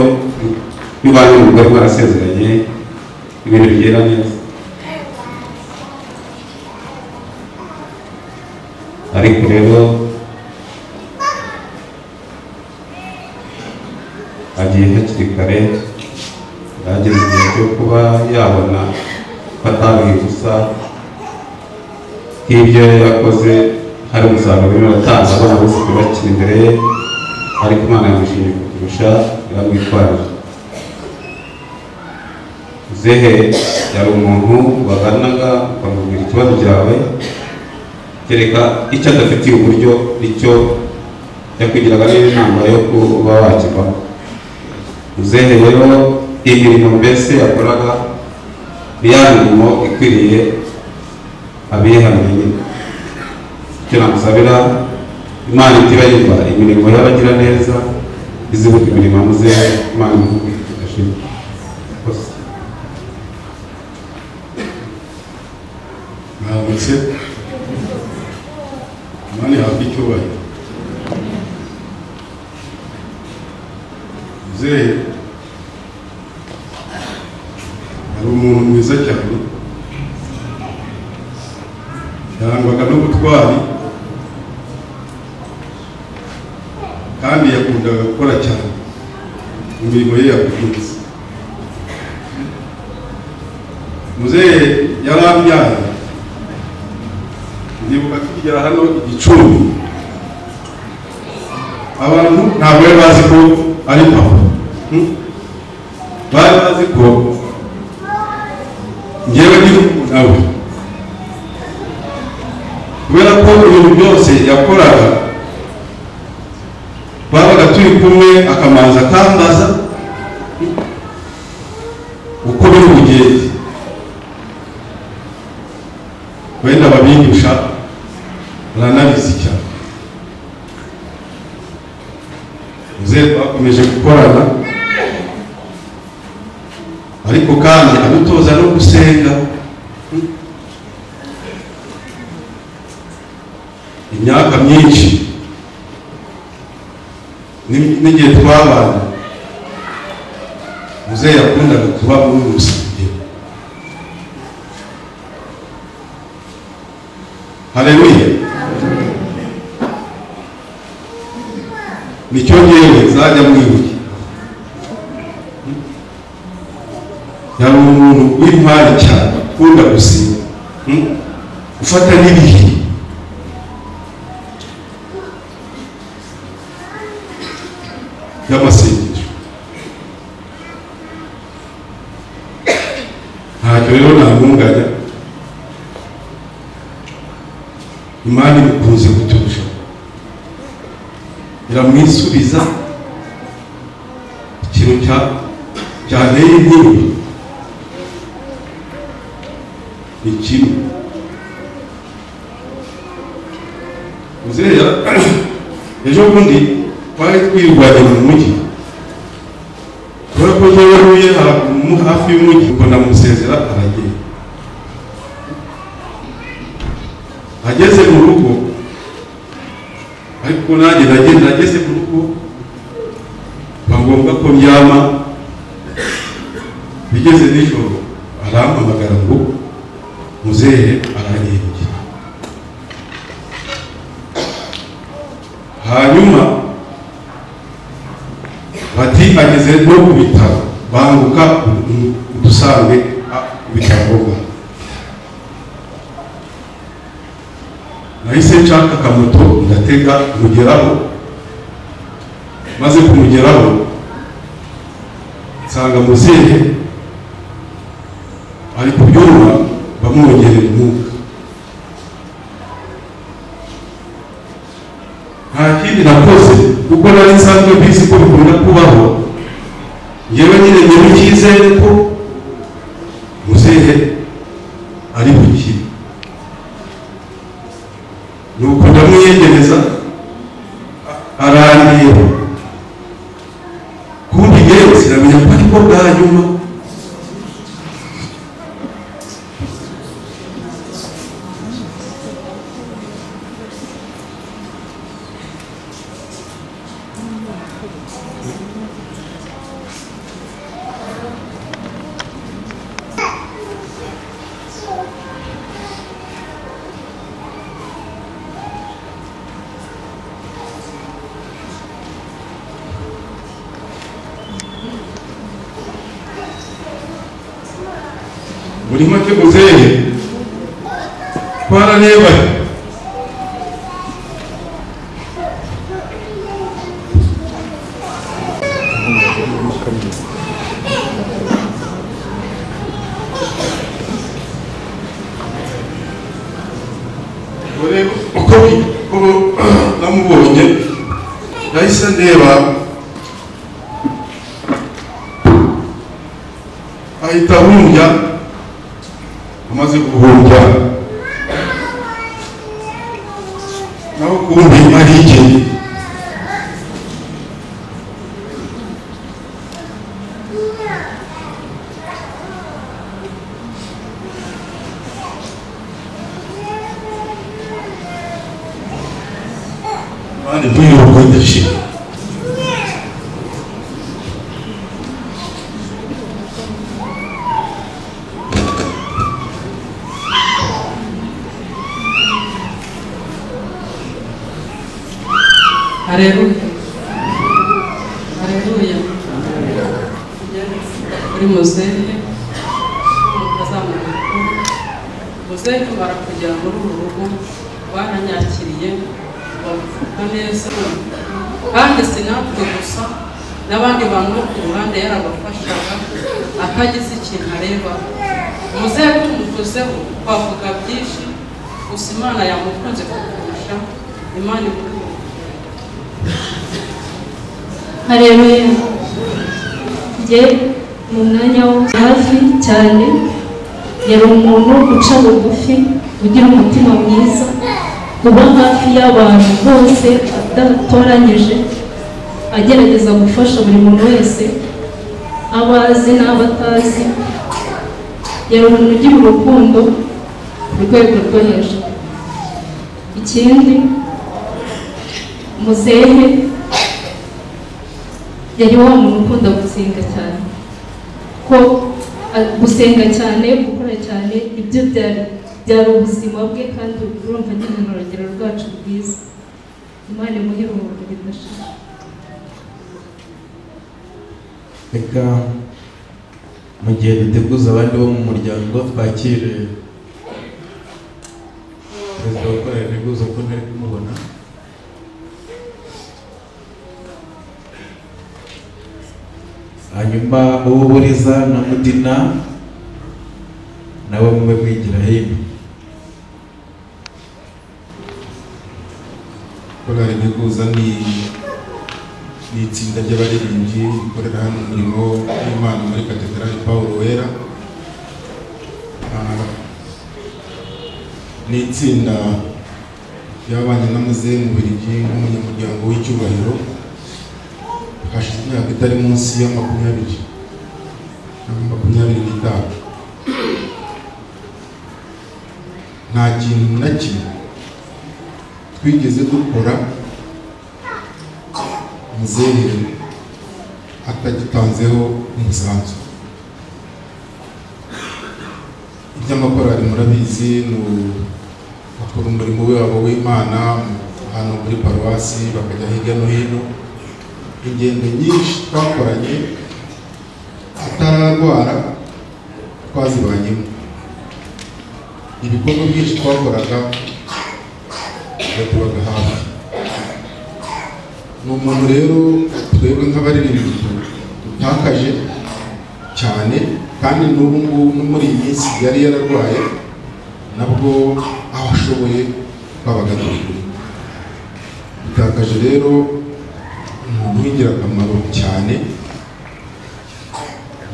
ubanye n'umugore mwarasezeranye ibintu bigenda neza. Ariko rero Agiye hakiri kare, yageze igihe cyo kuba yabona ko ataruhiye ubusa, nk'ibyo yakoze hari umusaruro urimo uratanga, abana bose bakiri imbere ye, ariko Imana yamushimye kuturusha iramwitwarira. Muzehe yari umuntu waganaga ukamubwira ikibazo cyawe, kereka icyo adafitiye uburyo nicyo yakwigiraga n'inama yo kuba wakivamo. Muzehe rero imirimo mbese yakoraga ni ya mirimo ikwiriye abihannye nyine. Icyo namusabira, Imana itibagirwa imirimo y'abagira neza, izibuka imirimo ya muzehe, Imana imuhe igashimwe. Mwaramutse, Imana ihabwe icyubahiro. Muzehe yari umuntu mwiza cyane, yarangwaga n'ubutwari kandi yakundaga gukora cyane mu mirimo ye ya buri munsi. Muzehe yarambyaye, ndibuka tukigera hano i Gicumbi, abantu ntabwo bari bazi ko ari papa, bari bazi ko njyewe ndi nawe, kubera ko ibintu byose yakoraga babaga turi kumwe, akamanza akambaza uko biri bugende, wenda babindusha baranabizi cyane. Muzehe twakomeje gukorana, ariko kandi adutoza no gusenga. Imyaka myinshi n'igihe twabanye, muzehe yakundaga kuba muri uru rusengero. Haleluya! Nicyo ngewe nzajya mwibuke. Yari umuntu w'intwari cyane, ukunda gusenga, ufata n'ibihe. Y'amasengesho. Ntacyo rero namunganya, Imana imukunze kuturusha, iramwisubiza ikintu cyanteye intimba ni kimwe. Muzehe ejo bundi twari twirwanye mu mujyi, kubera ko njyewe ntuye hafi y'umujyi, ubwo ndamusezera aragenda. Ageze mu rugo, ariko nanjye ndagenda, ageze mu rugo biba ngombwa ko ndyama. Bigeze nijoro arampamagara ngo muzehe ararembye. Hanyuma bati ageze no ku bitaro, banguka udusange ku bitaro bwa. Nahise nshaka akamoto ndatega mugeraho, maze kumugeraho nsanga muzehe ari ku byuma bamwongerera umwuka. Nta kindi nakoze kuko nari nsanzwe mbizi ko bikunda kubaho, njyewe nyine ngira icyizere ko muzehe ari bukire. Nuko ndamwiyegereza arandeba, kundi yewe sinamenya ko ariko bwa nyuma. Muri make muzehe twarareba uko namubonye nahise ndeba ahita ahumbya. Amaze guhumbya naho kumbi arigeye. Mani bwiruko ndashima. Haleluya, haleluya. Uri muzehe mukazamukuru, muzehe tumara kugera muri uru rugo baranyakiriye bamufata neza, kandi si natwe gusa n'abandi bantu bo ku ruhande yarabafashaga atagize ikintu areba. Muzehe tumuvuzeho twavuga byinshi, gusa Imana yamukunze kukurusha. Imana imukunze. Haleluya. Njye mu mwanya wo hafi cyane yari umuntu uca bugufi, ugira umutima mwiza, uba hafi y'abantu bose adatoranyije, agerageza gufasha buri muntu wese, abazi n'abatazi. Yari umuntu ugira urukundo ku rwego rwo hejuru. Ikindi, muzehe yari wa muntu ukunda gusenga cyane, ko gusenga cyane, gukora cyane, ibyo byari ubuzima bwe, kandi urumva nyine ni urugero rwacu rwiza. Imana imuhe iruhuko ridashira. Reka mu gihe duteguza abandi bo mu muryango twakire perezida wa korali Integuza ko ntari kumubona. Hanyuma uw'Uburiza na Mudina nabo mube mwigira hino. Korali Integuza ni itsinda ry'abaririmbyi rikorera hano umurimo w'Imana muri Katedrali Pawulo Wera. Ni itsinda ry'abanye na muzehe Mubiligi nk'umunyamuryango w'icyubahiro. Hashize imyaka itari munsi ya 20 na 25. Nta kintu na kimwe twigeze dukora muzehe atagitanzeho umusanzu. Iby'amakorali murabizi, ni bakora umurimo wabo w'Imana hano muri paruwasi, bakajya hirya no hino. Ingendo nyinshi twakoranye atararwara twazibanyemo. Ibikorwa byinshi twakoraga yatubaga hafi. Ni umuntu rero twebwe nk'abaririmbyi dutakaje cyane, kandi n'ubu ngubu no muri iyi minsi yari yararwaye nabwo aho ashoboye twabaga turi kumwe. Dutakaje rero umuntu w'ingirakamaro cyane,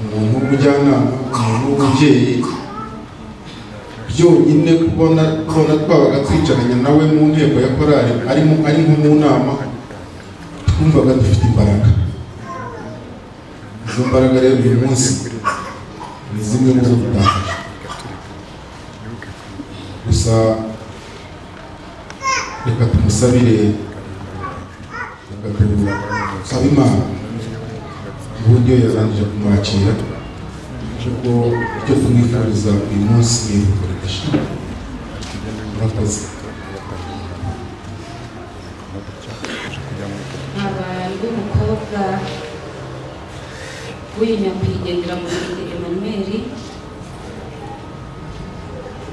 umuntu w'umujyanama, umuntu w'umubyeyi. Byonyine kubona twabaga twicaranye nawe mu nteko ya korali, ari nko mu nama, twumvaga dufite imbaraga. Izo mbaraga rero uyu munsi ni zimwe mu zo dutakaje. Gusa reka tumusabire, reka tusabe Imana uburyo yarangije kumwakira, kuko icyo tumwifuriza uyu munsi ni iruhuko ridashira. Murakoze. Nkaba ndi umukobwa w'uyu nyakwigendera Mubiligi Emmanuel.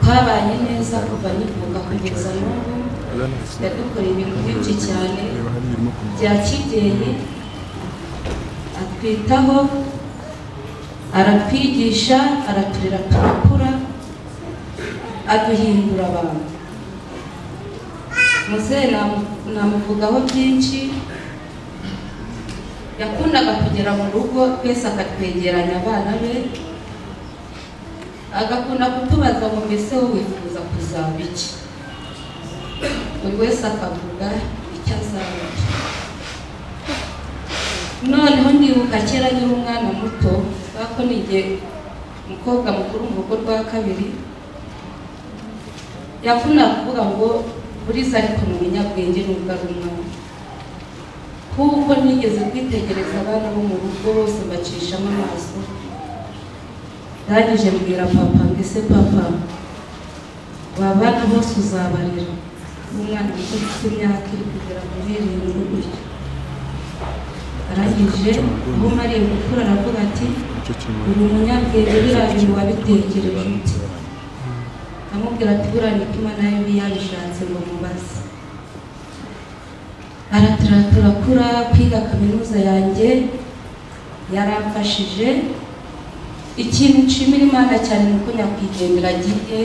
Twabanye neza kuva nkivuka kugeza n'ubu, yadukoreye ibintu byinshi cyane bya kibyeyi, atwitaho, aratwigisha, araturera turakura, aduhindura abantu. Muzehe namuvugaho byinshi. Yakundaga kugera mu rugo twese akatwegeranya abana be, agakunda kutubaza ngo mbese wowe wifuza kuzaba iki? Buri wese akavuga icyo azaba. Noneho ndibuka kera nkiri umwana muto, kubera ko ninjye umukobwa mukuru mu rugo rwa kabiri, yakunda kuvuga ngo buriza ariko ni umunyabwenge nubwo ari umwana, kuko nigeze kwitegereza abana bo mu rugo bose mbacishamo amaso. Ndangije mbwira papa ngo ese papa, wabana bose uzabarera? Umwana muto ufite imyaka iri kugera muri 7 gutyo. Arangije aho mariye gukura aravuga ati uri umunyabwenge, biriya bintu wabitekereje ute? Amubwira ati buriya niko Imana yari yabishatse ngo mubaze. Aratura turakura, kwiga kaminuza yanjye yaramfashije. Ikintu nshimira Imana cyane ni uko nyakwigendera agiye,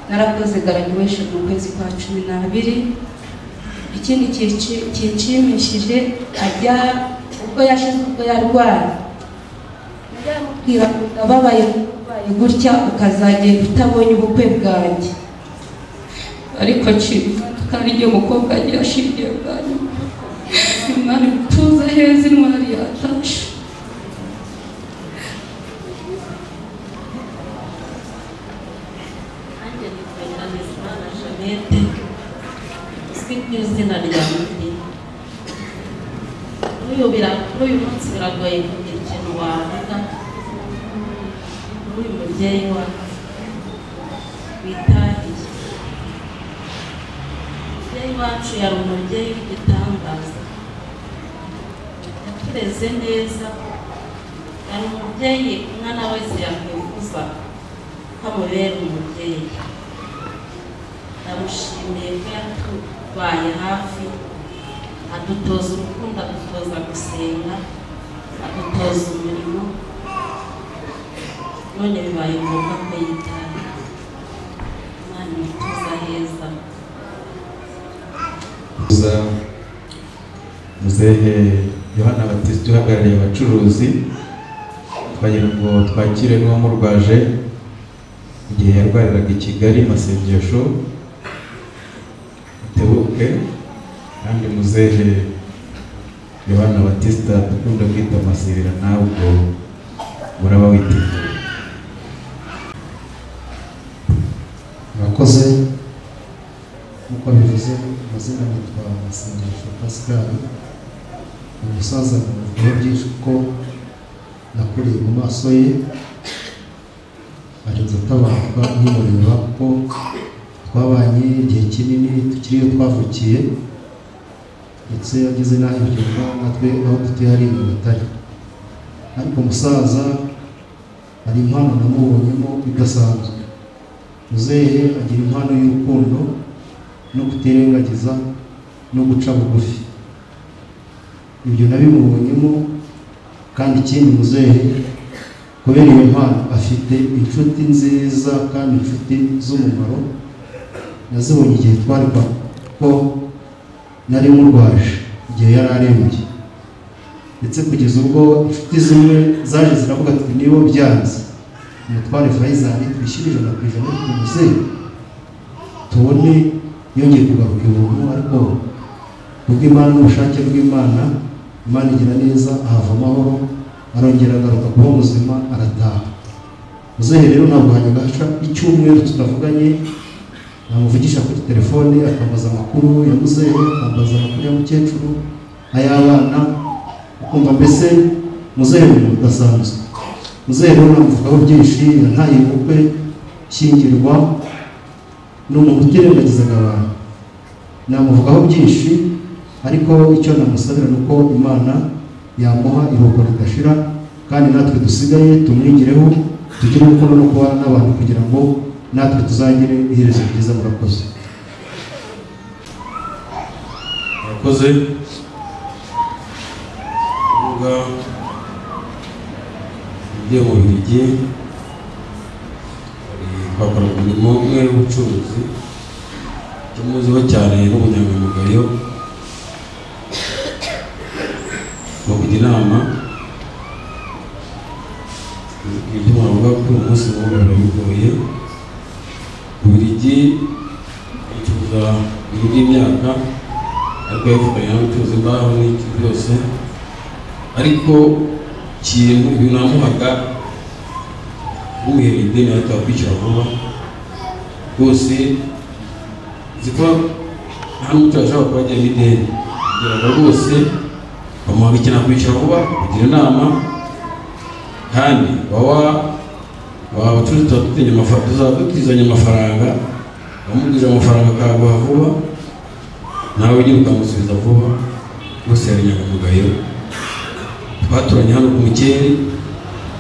narakoze graduation mu kwezi kwa 12. Ikindi kinshimishije, ajya ubwo yashize ubwo yarwaye, ndamubwira ngo ndababaye gutya ukazagenda utabonye ubukwe bwanjye, ariko nshima kandi igihe umukobwa agiye ashingiye bwa nyuma. Imana imutuze heza, intwari yatashe. Nanjye nitwa Nyiranizimana Jeannette, uzwi ku izina rya Muti. Kuri uyu munsi biragoye kugira ikintu wavuga kuri uyu mubyeyi wacu witahiye. Umubyeyi wacu yari umubyeyi w'igitangaza, yatureze neza, yari umubyeyi umwana wese yakwifuza ko amubera umubyeyi. Ndamushimiye ko yatubaye hafi, adutoza urukundo, adutoza gusenga, adutoza umurimo, none bibaye ngombwa ko yitaye. Imana imutuza heza. Muzehe Yohana Batista uhagarariye abacuruzi, twagira ngo twakire n'uwamurwaje igihe yarwariraga i Kigali masengesho utebuke. Kandi muzehe Yohana Batista dukunda kwita Masirira, nawe ubwo uraba witeguye. Murakoze. Nk'uko bivuze, amazina nitwa Masengesho Pascal. Umusaza namuvugaho byinshi kuko nakuriye mu maso ye, arinze atabaruka nkimureba, kuko twabanye igihe kinini tukiri iyo twavukiye, ndetse ageze n'aho ibyumba natwe aho dutuye hari i Nyagatare. Ariko umusaza hari impano namubonyemo idasanzwe. Muzehe agira impano y'urukundo no kutirengagiza no guca bugufi. Ibyo nabimubonyemo. Kandi ikindi, muzehe kubera iyo mpano afite inshuti nziza kandi inshuti z'umumaro. Nazibonye igihe twari kwa ko nari murwaje igihe yari arembye, ndetse kugeza ubwo inshuti zimwe zaje ziravuga ati niba byanze umutware Faisal twishyure 100% ariko muzehe tubone yongeye kugaruka ibuntu. Ariko kubw'Imana n'ubushake bw'Imana, Imana igira neza, ahava amahoro, arongera agaruka kuba muzima, arataha. Muzehe rero ntabwo hajyaga haca icyumweru tutavuganye, namuvugisha kuri telefone akambaza amakuru ya muzehe, akambaza amakuru ya mukecuru, ay'abana, ukumva mbese muzehe ni umuntu udasanzwe. Muzehe rero namuvugaho byinshi, yantaye ubukwe, shyingirwa, ni umuntu utirengagizaga abantu. Namuvugaho byinshi, ariko icyo namusabira ni uko Imana yamuha iruhuko ridashira, kandi natwe dusigaye tumwigireho, tugire urukundo no kubana n'abantu kugira ngo Natwe tuzagire iherezo ryiza. Murakoze. Murakoze. Kuvuga ibyo mu Bubiligi, twakora umurimo umwe w'ubucuruzi, tumuziho cyane n'ubunyangamugayo no kujya inama. Ibyo mwavuga kuri uyu munsi mubi bigoye. Bubiligi icuruza ibintu by'imyaka, ariko yafatanya no gucuruza imbaho n'iki byose, ariko ikintu ibintu namuhaga umuhereye ideni ahita akwishyura vuba rwose. Nzi ko nta n'umuturage ushobora kuba ajyamo ideni, kugira ngo rwose bamuhaga ikintu akwishyura vuba, kugira inama. Kandi baba abacuruzi tuzaba dutizanya amafaranga, bamugurije amafaranga akaguha vuba, nawe nyine ukamusubiza vuba. Rwose yari inyangamugayo. Twaturanye hano ku Mukeri,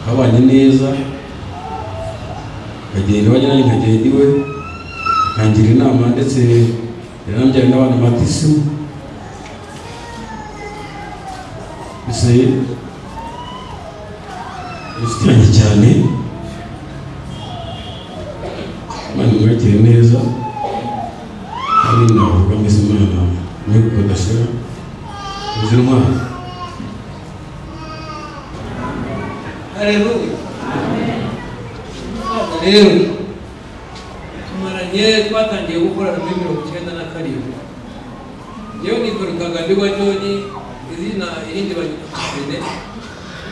twabanye neza, nkagenda iwanjye nanjye nkagenda iwe, akangira inama, ndetse yarambyariye n'abana batisimu. Mbese inshuti yanjye cyane, Imana imwakire neza. Kandi navuga mbese Imana mwe kudashira ubuzima intwari. Haleluya. Umusaza rero tumaranye, twatangiye gukorana muri 97. Yewe nitwa Rutagandirwa John, izina irindi banyita Bene.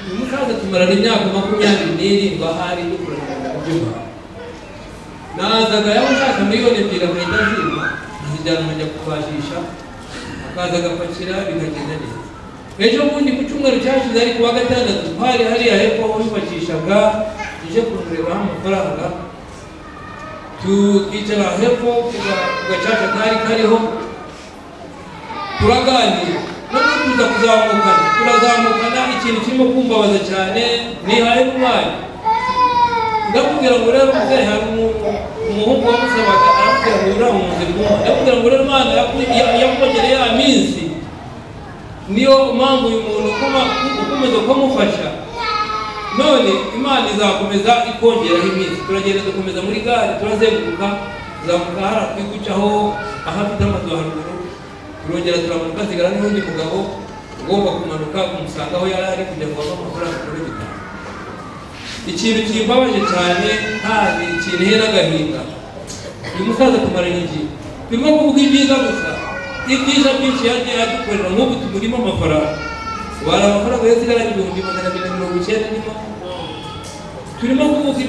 Uyu musaza tumarana imyaka 27 ahari dukorana mu byuma. Nazaga yaba nshaka 2 miliyoni agahita azimpa, nkazijyana nkajya kubashisha, akaza agapakira bikagenda neza. Ejo bundi ku cyumweru cyashize, ari kuwa gatandatu, twari hariya hepfo aho yubakishaga, tuje kumurebaho amafaranga, twicara hepfo ku gacaca kari kariho, turaganira. Noneho tuza kuzamukana, turazamukana. Ikintu kirimo kumbabaza cyane nihaye n'umwanya, ndamubwira ngo rero muzehe, hari umuhungu wamusabaga, aramubwira ngo uramunze kumwe. Ndamubwira ngo rero Imana yakongereye ya minsi, niyo mpamvu uyu muntu ukomeza kumufasha, none Imana izakomeza ikongeraho iminsi. Turagenda dukomeza muri gare, turazenguruka, tuzamuka hariya twigucaho ahafite amazu haruguru, turongera turamanuka, hasigara n'undi mugabo ugomba kumanuka kumusanga aho yari ari kugira ngo abone amafaranga kuri bitanu. Ikintu kimbabaje cyane kandi kintera n'agahinda, uyu musaza tumaranye igihe turimo kuvuga ibyiza gusa, ibyiza byinshi yagiye adukorera. Nk'ubu tumurimo amafaranga, wari amafaranga yasigaranye 290,000 nimo turimo kuvuga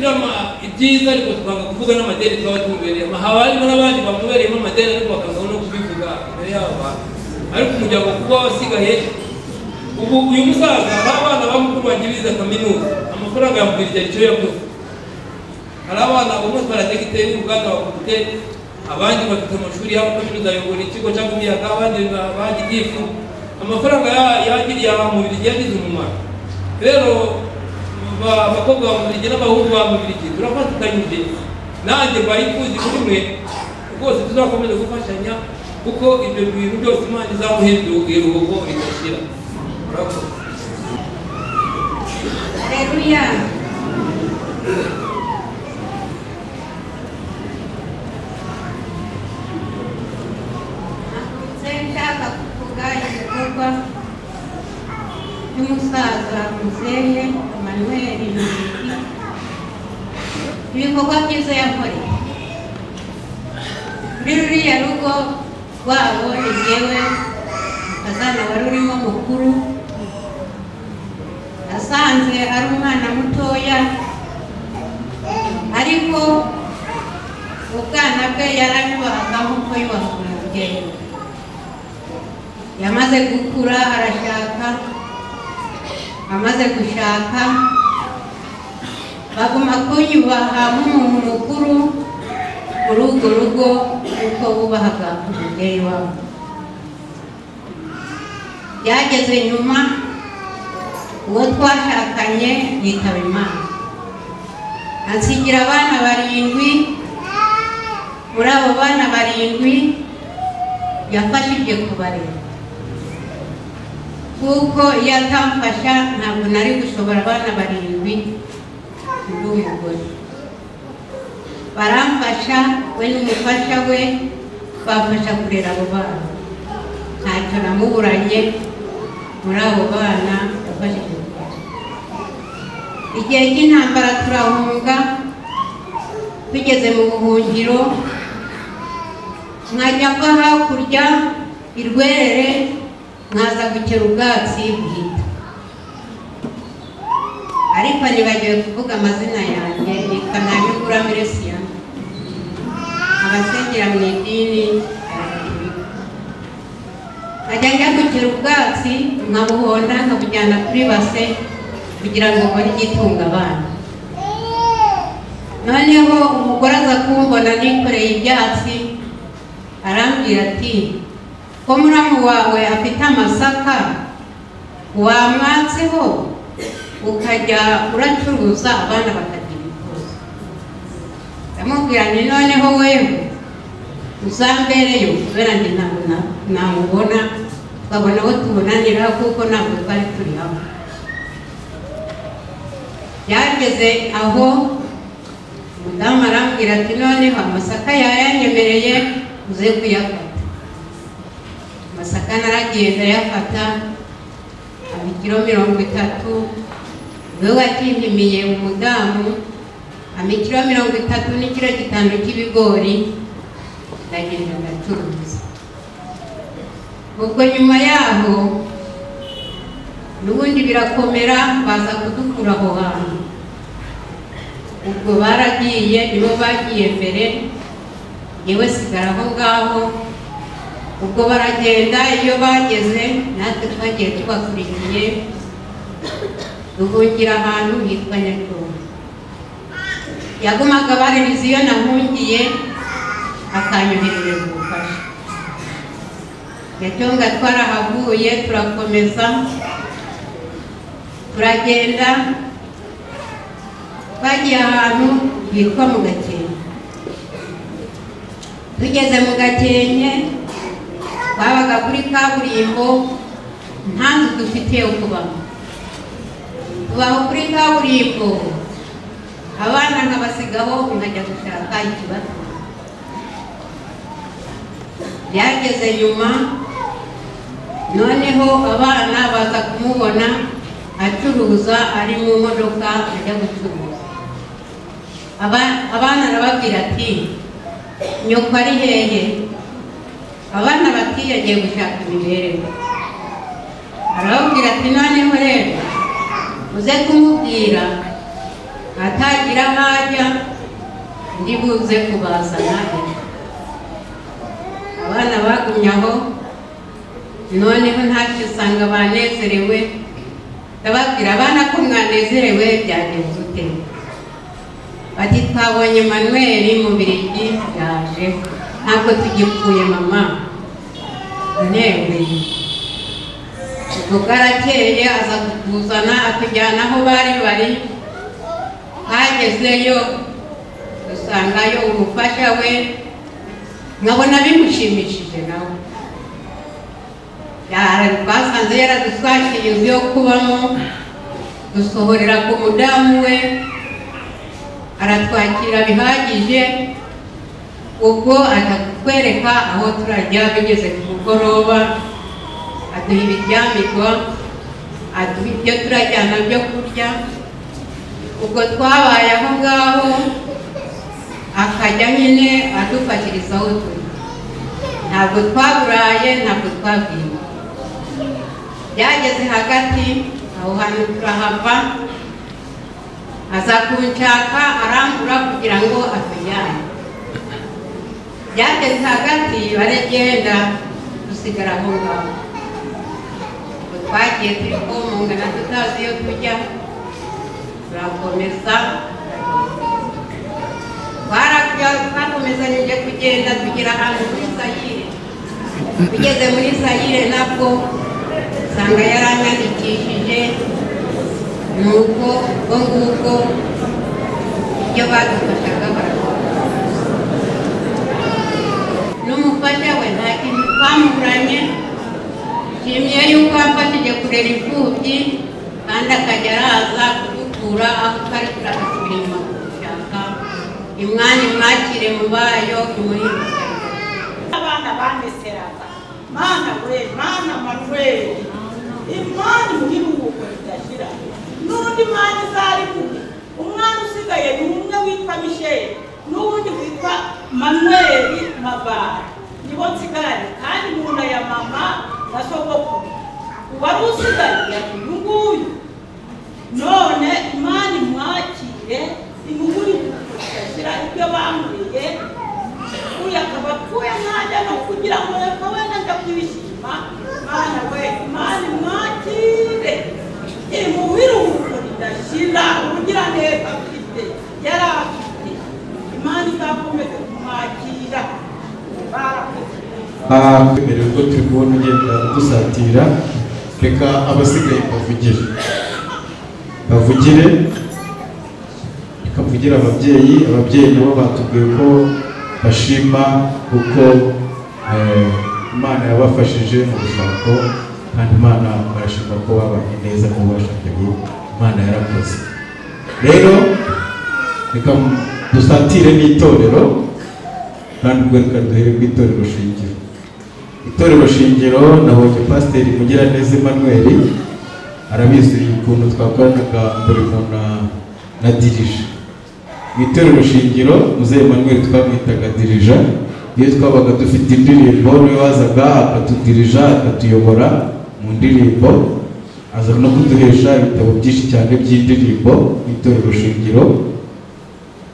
ibyiza, ariko twanga kuvuga n'amadeni twaba tumubereyemo. Haba harimo n'abandi bamubereyemo amadeni, ariko bakanga no kubivuga imbere y'abo bantu. Ariko umuryango kuba wasigaye ubu, uyu musaza hari abana ba mukuru wanjye bize kaminuza, amafaranga yamubwira icyo yakoze. Hari abana umwe atwara degiteri y'uruganda wa Kopiteri, abandi bafite amashuri yabo kaminuza, ayobora ikigo cyangwa imiyaga, abandi bagitifu. Amafaranga yagiriye Mubirigi yagize umumaro. Rero abakobwa ba Mubirigi n'abahungu ba Mubirigi turafatikanyije, nanjye mbaye imfubyi kuri mwe rwose, tuzakomeza gufashanya kuko ibyo bintu byose Imana izamuha iruhuko ridashira. Murakoze. Haleluya. Nshaka kuvuga ibikorwa by'umusaza muzehe Emmanuel Mubirigi, ibikorwa byiza yakoreye muri ruriya rugo rwabo. Ni jyewe mukazana wari urimo mukuru, asanze ari umwana mutoya, ariko ubwana bwe yaranyubahaga nk'uko yubahaga umubyeyi we. Yamaze gukura arashaka, amaze gushaka baguma kunyubaha nk'umuntu mukuru muri urwo rugo uko bubahaga umubyeyi wabo. Byageze nyuma uwo twashakanye yitaba Imana, ansigira abana 7. Muri abo bana 7 yafashije kubarera, kuko iyo atamfasha ntabwo nari gushobora abana 7 ndi umugore. Baramfasha, we n'umufasha we bamfasha kurera abo bana, ntacyo namuburanye muri abo bana yafashije kubarera. Igihe cy'intambara turahunga, tugeze mu buhungiro nkajya mva hakurya i Rwerere nkaza gukera ubwatsi bwita. Ariko nibagiwe kuvuga amazina yanjye, nitwa Ntanyungura Meresia, abasengera mu idini nkajya njya gukera ubwatsi nkabuhonda nkabujyana kuri base kugira ngo mbone igitunga abana. Noneho umugore aza kumbona nikoreye ibyatsi, arambwira ati ko muramu wawe afite amasaka wamwatseho ukajya uracuruza abana bakagira ibibazo. Ndamubwira nti noneho wewe uzambereyo kubera njye ntabwo namubona, tukabona aho tubonanira kuko ntabwo twari turi hamwe. Byageze aho umudamu arambwira ati noneho amasaka yayanyemereye uze kuyafata. Amasaka naragiye ndayafata, ikiro 30, we wakimpimiye umudamu ikiro 30 n'ikiro 5 cy'ibigori, ndagenda ndacuruza. Ubwo nyuma yaho n'ubundi birakomera, baza kudukura aho hantu. Ubwo baragiye, nibo bagiye mbere, yewe sigara aho ngaho. Ubwo baragenda, iyo bageze natwe twagiye tubakurikiye, duhungira ahantu hitwa Nyacyonga. Yagumaga baririza iyo nahungiye, akanyoherereza ubufasha. Nyacyonga twarahavuye, turakomeza turagenda, twagiye ahantu hitwa mu Gakenke. Tugeze mu Gakenke twabaga kuri kaburimbo, nta nzu dufite yo kubamo, tubaho kuri kaburimbo, abana nkabasigaho nkajya gushaka ikibatunga. Byageze nyuma noneho abana baza kumubona acuruza ari mu modoka ajya gucuruza. Abana arababwira ati nyoko ari hehe? Abana bati yagiye gushaka imibereho. Arababwira ati noneho rero uze kumubwira atagira aho ajya, ndi buze kubazana ejo. Abana bagumye aho, noneho ntacyo usanga banezerewe. Ndababwira abana ko mwanezerewe byagenze ute? Bati twabonye Manuel mu Birigi yaje, ntabwo tugipfuye mama. Newe ubwo bwarakeye aza kutuzana atujyana aho bari bari. Hagezeyo dusangayo umufasha we, nkabona bimushimishije nawe. Twasanze yaradushakiye inzu yo kubamo, dusohorera ku mudamu we, aratwakira bihagije. Ubwo atakwereka aho turajya bigeze ku mugoroba, aduha ibiryamirwa, aduha ibyo turajyana byo kurya. Ubwo twabaye aho ngaho, akajya nyine adufashiriza aho turi, ntabwo twaburaye, ntabwo twabwiwe. Byageze hagati aho hantu turahava, aza kunshaka arambura kugira ngo atujyane. Byageze hagati baragenda, dusigara aho ngaho. Ubwo twagiye turi komongana tutazi iyo tujya, turakomeza twakomezanyije kugenda tugera ahantu muri Zayire. Tugeze muri Zayire nabwo usanga yaranyandikishije, nuko ubwo ngubwo ibyo badufashaga barakora. kurera imfubyi kandi akajya araza kudukura aho twari turi agasubira inyuma kudushaka. Imana imwakire mu bayo imuhe. Abana baneseraga mana we, mana Manuel, Imana imuhe idashira n'undi mana izari kuge. Umwana usigaye ni umwe witwa Michel n'uwundi witwa Manuel Mabara, nibo nsigaranye kandi mu nda ya mama na sogokuru. Uwari usigaye yari uyu nguyu. None Imana imwakire imuhe idashira ibyo bamuriye. Uyu akaba apfuye ntajya no kugira ngo reka wenda njya kwishima. Mana we, Imana imwakire imuhe iruhuko ridashira. Ubugiraneza afite yari afite, Imana izakomeze kumwakira. Barakoze. Mbere ubwo turi kubona ugenda dusatira, reka abasigaye bavugire, reka mvugire ababyeyi. Ababyeyi nabo batubwiye ko bashima uko Imana yabafashije mu rushako, kandi Imana barashima ko babanye neza mu bashakanye. Imana yarakoze. Rero reka dusatire n'itorero, kandi ubwo reka duhere ku itorero shingiro. Itorero shingiro nabonye Pasiteri Mugiraneza Emmanuel arabizi ukuntu twakoranaga umurimo na dirije. Mu itorero shingiro Muzehe Emmanuel twamwitaga dirija. Iyo twabaga dufite indirimbo niwe wazaga akatudirija, akatuyobora mu ndirimbo, aza no kuduhesha ibitabo byinshi cyane by'indirimbo mu itorero shingiro.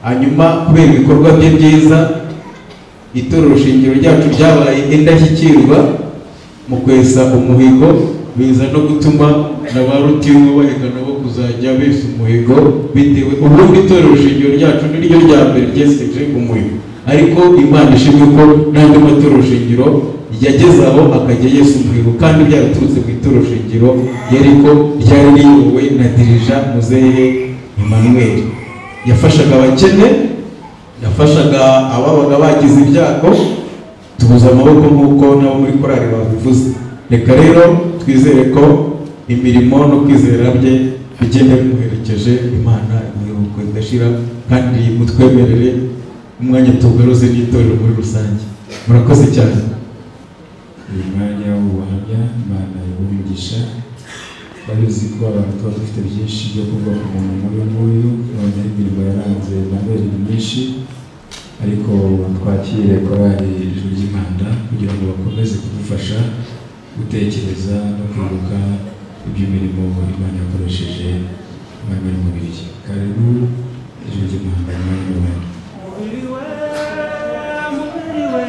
Hanyuma kubera ibikorwa bye byiza, itorero shingiro ryacu ryabaye indashyikirwa mu kwesa umuhigo, biza no gutuma na ba Rutinywa bahiga nabo kuzajya besa umuhigo bitewe. Ubundi itorero shingiro ryacu ni ryo rya mbere ryeseje umuhigo, ariko Imana ishimwe ko n'andi matorero shingiro yageze aho akajya yesa umuhigo, kandi byaraturutse mu itorero shingiro yariko ryari riyobowe na dirija Muzehe Emmanuel. Yafashaga abakene, yafashaga ababaga bagize ibyago, tubuza amaboko nk'uko nabo muri korali babivuze. Reka rero twizere ko imirimo no kwizera bye bigenda bimuherekeje, Imana imuhe idashira, kandi mutwemerere umwanya tugaruze n'itorero muri rusange. Murakoze cyane. Uyu mwanya w'ubuhamya Imana iwumugisha. Babizi ko abantu tuba dufite byinshi byo kuvuga ku muntu nk'uyu nguyu, none imirimo yaranze Emmanuel ni myinshi, ariko twakire korali Ijwi ry'Imana kugira ngo bakomeze kudufasha gutekereza no kwibuka iby'imirimo Imana yakoresheje Emmanuel Mubirigi. Karibu Ijwi ry'Imana, umwanya wawe. Mubiri we, mubiri we,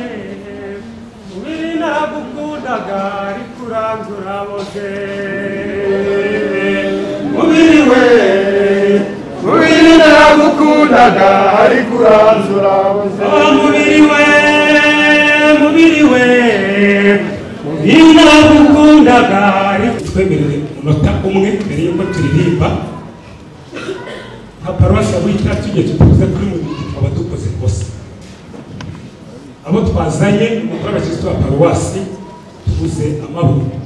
mubiri nagukundaga ariko uranze uraboze. Mubiri we, mubiri nagukundaga ariko uranze uraboze. Mubiri we, mubiri we, mubiri nagukundaga. Twemerere umunota umwe mbere y'uko turirimba. Nka paruwasi ya Buhita tugiye tutuze kuri Mubirigi twaba dukoze ikosa. Abo twazanye umukuru w'abakristo wa paruwasi tubuze amaboko.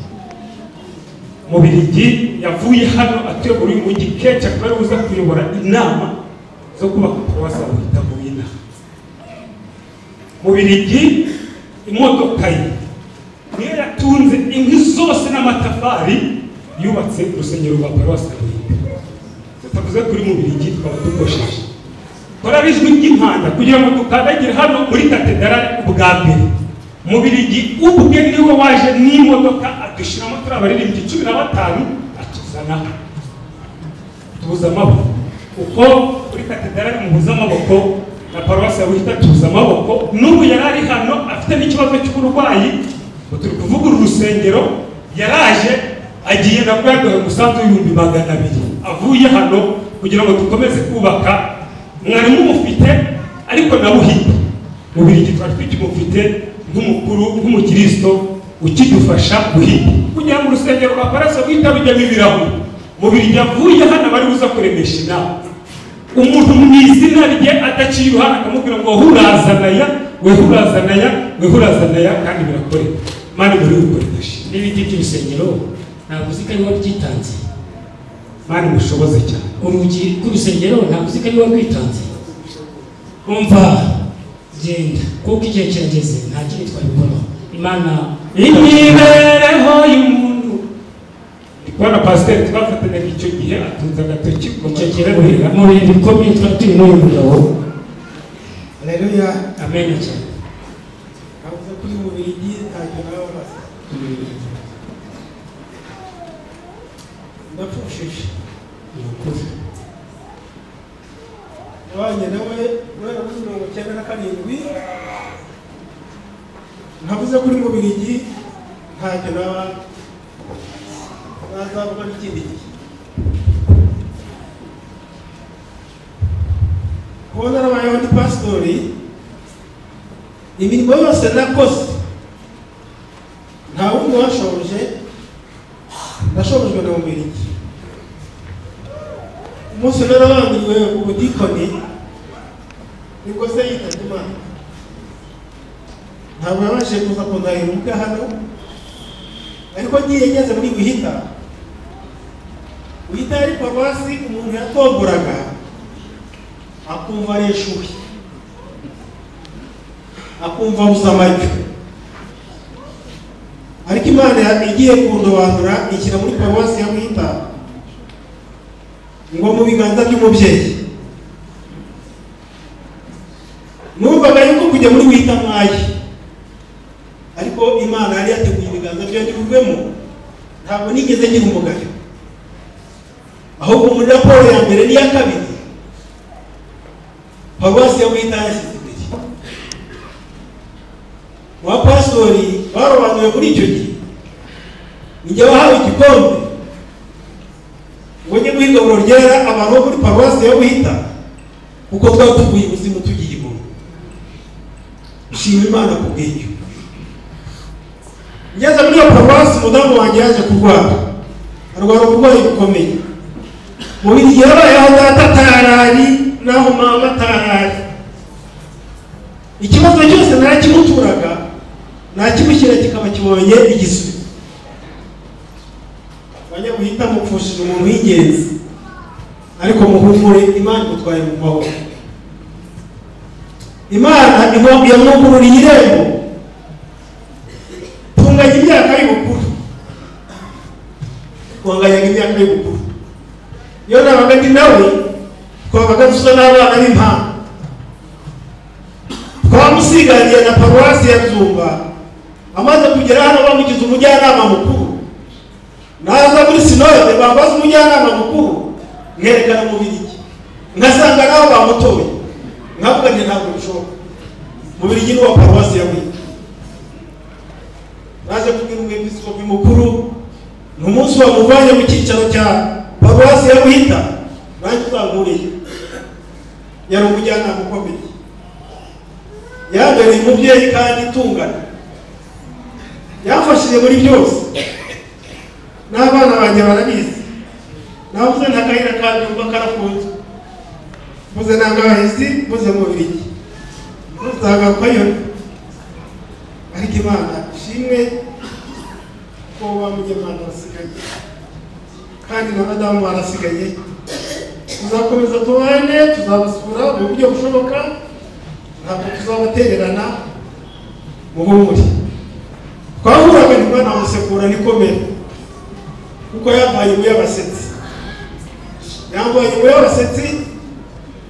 Mubirigi yavuye hano atuyobora uyu mujyi kenshi, akaba ari uza kuyobora inama zo kubaka paruwasi ya Buhita mu Bina. Mubirigi imodoka ye niyo yatunze inkwi zose n'amatafari yubatse urusengero rwa paruwasi ya Buhita. Tutavuze kuri Mubirigi twaba dukosheje. Korali Ijwi ry'Impanda kugira ngo dukandagire hano muri katedrali ubwa mbere, Mubirigi ubwe niwe waje n'imodoka adushyiramo turi abaririmbyi 15 atuzana tubuza amaboko. Uko kuri katedrali mubuza amaboko na paruwasi ya Buhita tubuza amaboko. N'ubu yari ari hano afite n'ikibazo cy'uburwayi, ngo turi kuvugurura urusengero, yaraje agiye nabwo yaduhaye umusanzu w'200,000 avuye hano kugira ngo dukomeze kubaka. Mwari mumufite ariko na Buhita Mubirigi twari tukimufite nk'umukuru nk'umukristo ukidufasha Buhita kugira ngo urusengero rwa paruwasi ya Buhita rujyemo ibirahuri. Mubirigi avuye hano bari buza kuremesha inama, umuntu mu izina rye adaciye iruhande akamubwira ngo hurazanaya, we hurazanaya, we hurazanaya, kandi birakoreka. Imana muri gukoresha n'ibiti by'ibisengero Ntabwo uzi ko ari wowe wabyitanze. Mani mushoboze cyane. Urugi rw'urusengero ntabwo uzi ko ari wowe warwitanze. Umva, genda kuko igihe kirageze, nta kindi twabikoraho. Imana imibereho y'umuntu. Ndi kubona pasiteri twafatanyaga icyo gihe atunze agatoki ngo icyo gihe mu bihe bikomeye twari turi n'uyu mugabo. Haleluya. Amen cyane. Navuze kuri Mubirigi ntacyo nawe bazi. Ndapfushije. Ni ukuri. Nabanye nawe guhera muri 97. Navuze kuri Mubirigi ntacyo nawe nazavuga n'ikindi gihe. Kuba narabayeho ndi pasitori, imirimo yose nakoze nta wundi washoboje, nashobojwe na Mubirigi. Umunsi narabangiriwe ubudikoni nibwo se yitabye Imana. Ntabwo yabashije kuza kundahira ubukwe hano, ariko ngiye ngeze muri Buhita. Buhita yari paruwasi umuntu yatomboraga akumva areshuwe, akumva abuze amajyo. Ariko Imana igiye kundobanura ishyira muri paruwasi ya Buhita ngo mu biganza by'umubyeyi. Numvaga yuko kujya muri Buhita mwaye, ariko Imana yari yateguye ibiganza byayo ntibivemo. Ntabwo nigeze ngira umugayo, ahubwo muri raporo ya mbere n'iya kabiri paruwasi ya Buhita yashyize imbere. Wa pasitori barobanuwe muri icyo gihe, ninjye wahawe igikombe ngo njye guha igaburo ryera abantu bo muri paruwasi ya Buhita, kuko twari tuvuye ibuzimu tugiye iguru. Nshima Imana ku bw'icyo. Ngeze muri iyo paruwasi, umudamu wanjye yaje kurwara, arwara uburwayi bukomeye. Mu gihe yabayeho data atarari naho mama atarari, ikibazo cyose narakimuturaga, nakimushyira kikaba kibonye igisubizo. Abanyabuhita mupfushije umuntu w'ingenzi, ariko muhumure, Imana imutwaye mu mahoro. Imana yamwugururiye irembo. Tunganya imyaka y'ubukuru, twanganyaga imyaka y'ubukuru. Iyo nabaga ndi nawe twabaga dusa n'abana b'impanga. Twamusiganiye na paruwasi ya Nzumba. Amaze kugera hano bamugize umujyanama mukuru. Naza muri sinode bambaza umujyanama mukuru, nkerekana Mubirigi, ngasanga nabo bamutoye, nkavuga nti ntabwo bishoboka. Mubirigi ni uwa paruwasi ya Buhita. Naje kubwira umwepiskopi mukuru, ni umunsi wamuvanye mu cyicaro cya paruwasi ya Buhita, nanjye uzankuriye. Yari umujyanama ukomeye, yambereye umubyeyi kandi itungana, yamfashije muri byose. N'abana banjye barabizi. Navuze nta kayira kabyumva karafunzwe, mvuze Nangabahisi, mvuze Mubirigi, muzagarukayo. Ariko Imana ishimwe ko wa munyemana basigaye, kandi na madamu barasigaye. Tuzakomeza tubane, tuzabasura mu buryo bushoboka, ntabwo tuzabatererana. Muhumure. Twahuraga ntibanamusekura nikomere, kuko yambaye mu y'abasetsi, yambaye mu y'abasetsi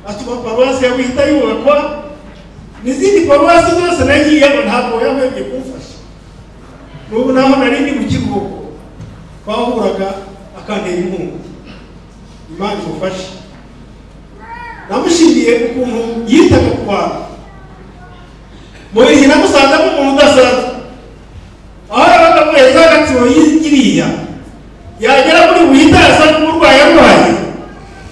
atuma paruwasi ya Buhita yubakwa n'izindi paruwasi zose nagiyemo ntabwo yahwemye kumfasha. N'ubu naho nari ndi mu kiruhuko twahuraga akantera inkunga. Imana imufashe. Namushimiye ukuntu yitaga ku bantu. Mu bihe namusanzemo umuntu udasanzwe, aho yabaga avuye za Gatsibo yiriya, yagera muri Buhita yasanga umurwayi arwaye,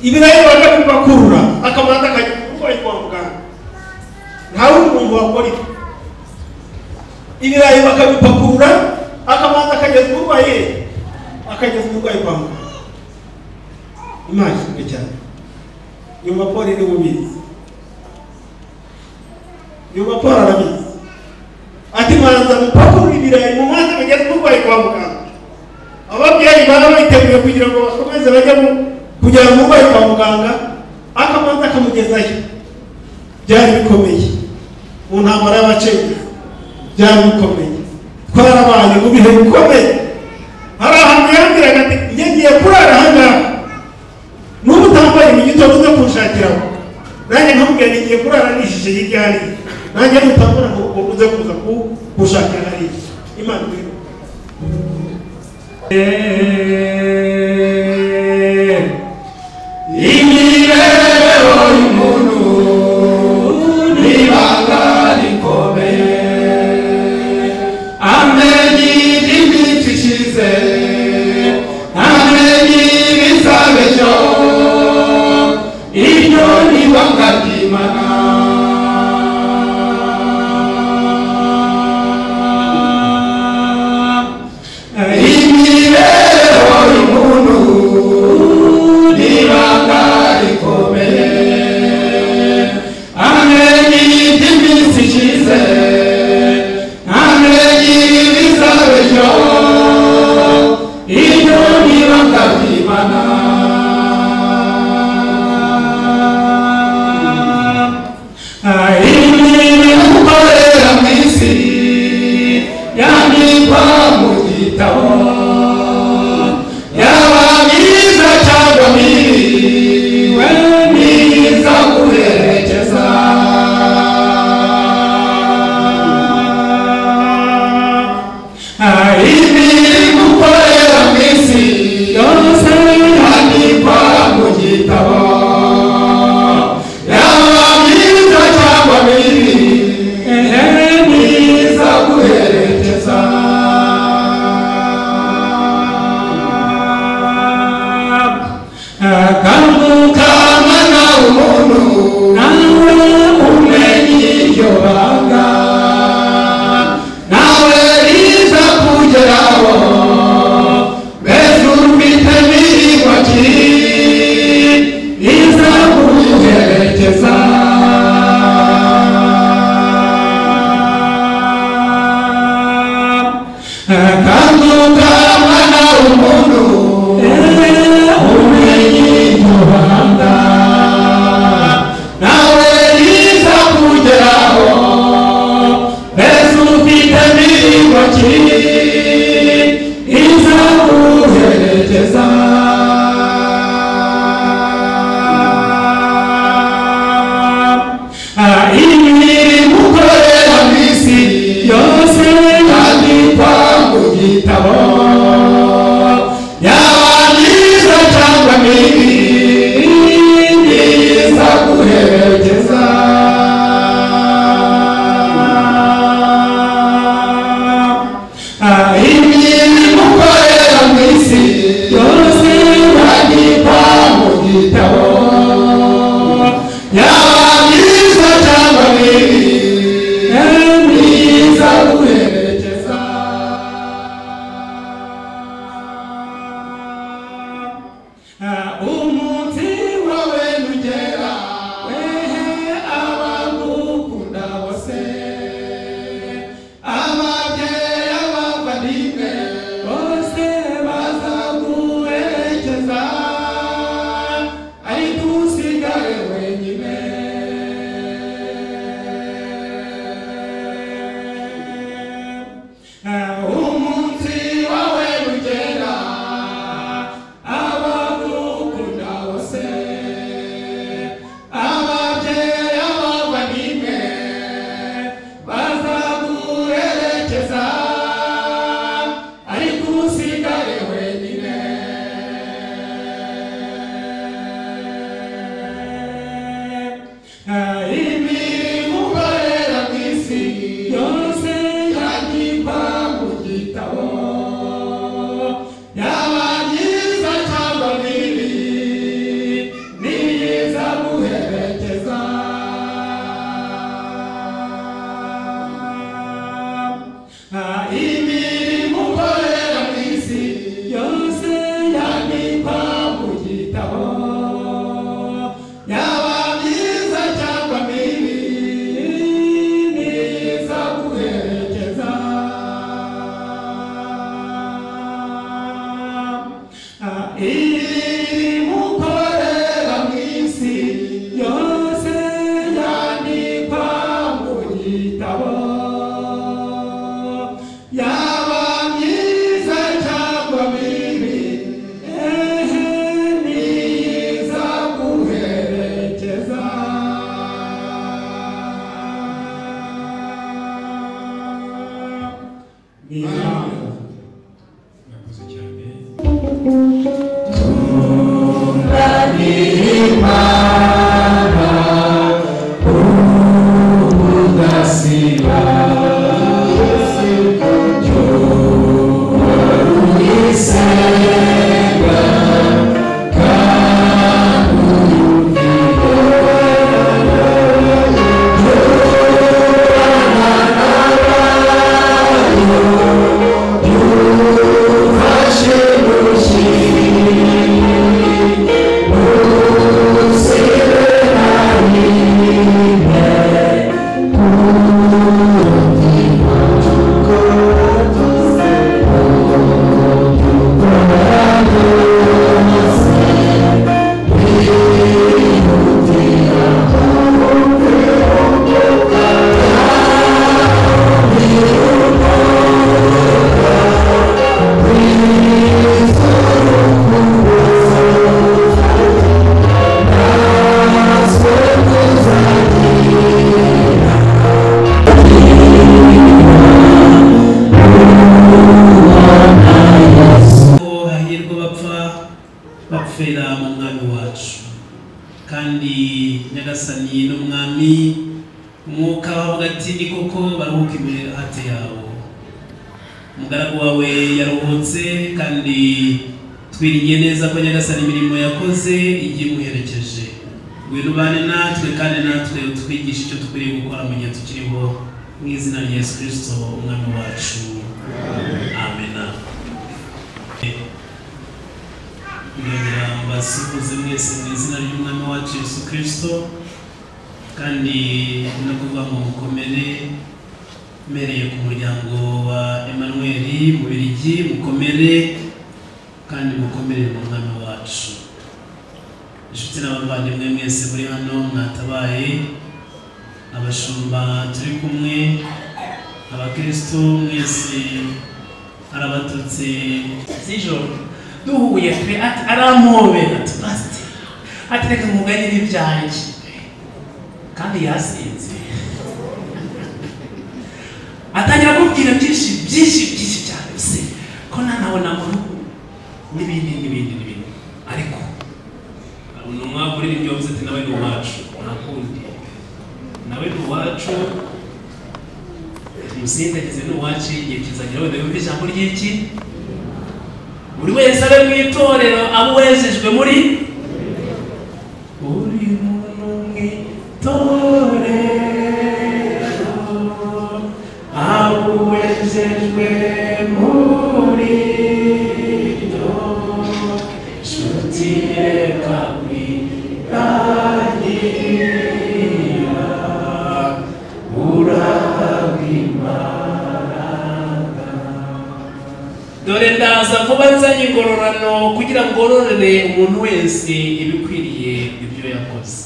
ibirayi bakabipakurura akabanza akajya umurwayi kwa muganga. Nta wundi muntu wakora ibyo. Ibirayi bakabipakurura akabanza akageza umurwayi, akageza umurwayi kwa muganga. Imana ishimwe cyane. Nyuma Paul ni ubizi, nyuma Paul arabizi, ati manza mupakurura ibirayi mu manza mugeze umurwayi kwa muganga. Ababyeyi baba biteguye kugira ngo bakomeze bajye kujyana umurwayi kwa muganga, akabanza akamugezayo. Byari bikomeye mu ntambara y'abacengezi, byari bikomeye, twarabaye mu bihe bikomeye. Hari ahantu yambwiraga ati njye ngiye kurara aha ngaha, n'ubu utambaye mu gitondo uze kunshakiraho, nanjye nkamubwira nti ngiye kurara nishishe hirya hariya, nanjye nutambara ngo uze kuza kunshakira hariya. Imana iri. Imibereho y'umuntu ni ibanga rikomeye, amenye iby'iminsi ishize, amenye ibizaba ejo, iryo ni ibanga ry'Imana. Imibereho y'umuntu ni ibanga rikomeye, amenye iby'iminsi ishize, amenye ibizaba ejo, iryo ni ibanga ry'Imana. Imirimo ukorera mu isi yandikwa mu gitabo, yaba myiza cyangwa mibi, we myiza guherekeza. Imirimo ukorera mu isi yose yandikwa mu gitabo, yaba myiza cyangwa mibi, myiza guherekeza. Kanguka mwana w'umuntu, nawe umenye iryo banga, nawe riza kugeraho, mbese ufite mirimo ki iza kuguherekeza. Kanguka mwana w'umuntu, umenye iryo banga, nawe riza kugeraho, mbese ufite mirimo ki iza kuguherekeza. Imirimo ukorera mu isi yose yandikwa mu gitabo, yaba myiza cyangwa mibi, myiza guherekeza. Imirimo ukorera mu isi yose yandikwa mu gitabo, yaba myiza cyangwa mibi, myiza guherekeza. Umunsi wawe nugera, wehe abagukunda bose, ababyeyi, abavandimwe bose bazaguherekeza, ariko usigare wenyine. Umunsi wawe nugera, abagukunda Gukomera mu mwami wacu kandi Nyagasani n'umwami umwuka wavuga ati ni koko baruhuka imihate yabo. Umugaragu wawe yaruhutse kandi twiringiye neza ko Nyagasani imirimo yakoze igiye imuherekeje. Ngwino ubane natwe kandi natwe utwigishe icyo dukwiriye gukora mu gihe tukiriho, mu izina rya Yesu Kristo umwami wacu, amena. Ndongera mbasuhuze mwese mu izina ry'umwami wacu Yesu Kristo, kandi no kuvuga ngo mukomere. Mpereye ku muryango wa Emmanuel Mubirigi, mukomere kandi mukomere mu mwami wacu. Inshuti n'abavandimwe mwese muri hano mwatabaye, abashumba turi kumwe, abakristo mwese, arabaturutse z'ijoro duhuye pe, ati arampobera ati pasiteri, ati reka nkuganyire ibyanjye, kandi yasinze atangira kumbwira byinshi byinshi byinshi cyane se ko nanabona mu rugo n'ibindi n'ibindi n'ibindi. Ariko umwaka uririmbye wavuze ati nawe ni uwacu, nta kundi, nawe ni uwacu, tumusindagize ni uwacu, igihe kizagera wenda yumve ijambo ry'iki. Buri wese abe mu itorero abo wejejwe muri uri muntu mu itorero abo wejejwe muri ryo, nshuti reka kwitangira urahabwa imbaraga. Dore ndaza vuba nzanye ingororano kugira ngo ngororere umuntu wese ibikwiriye ibyo yakoze.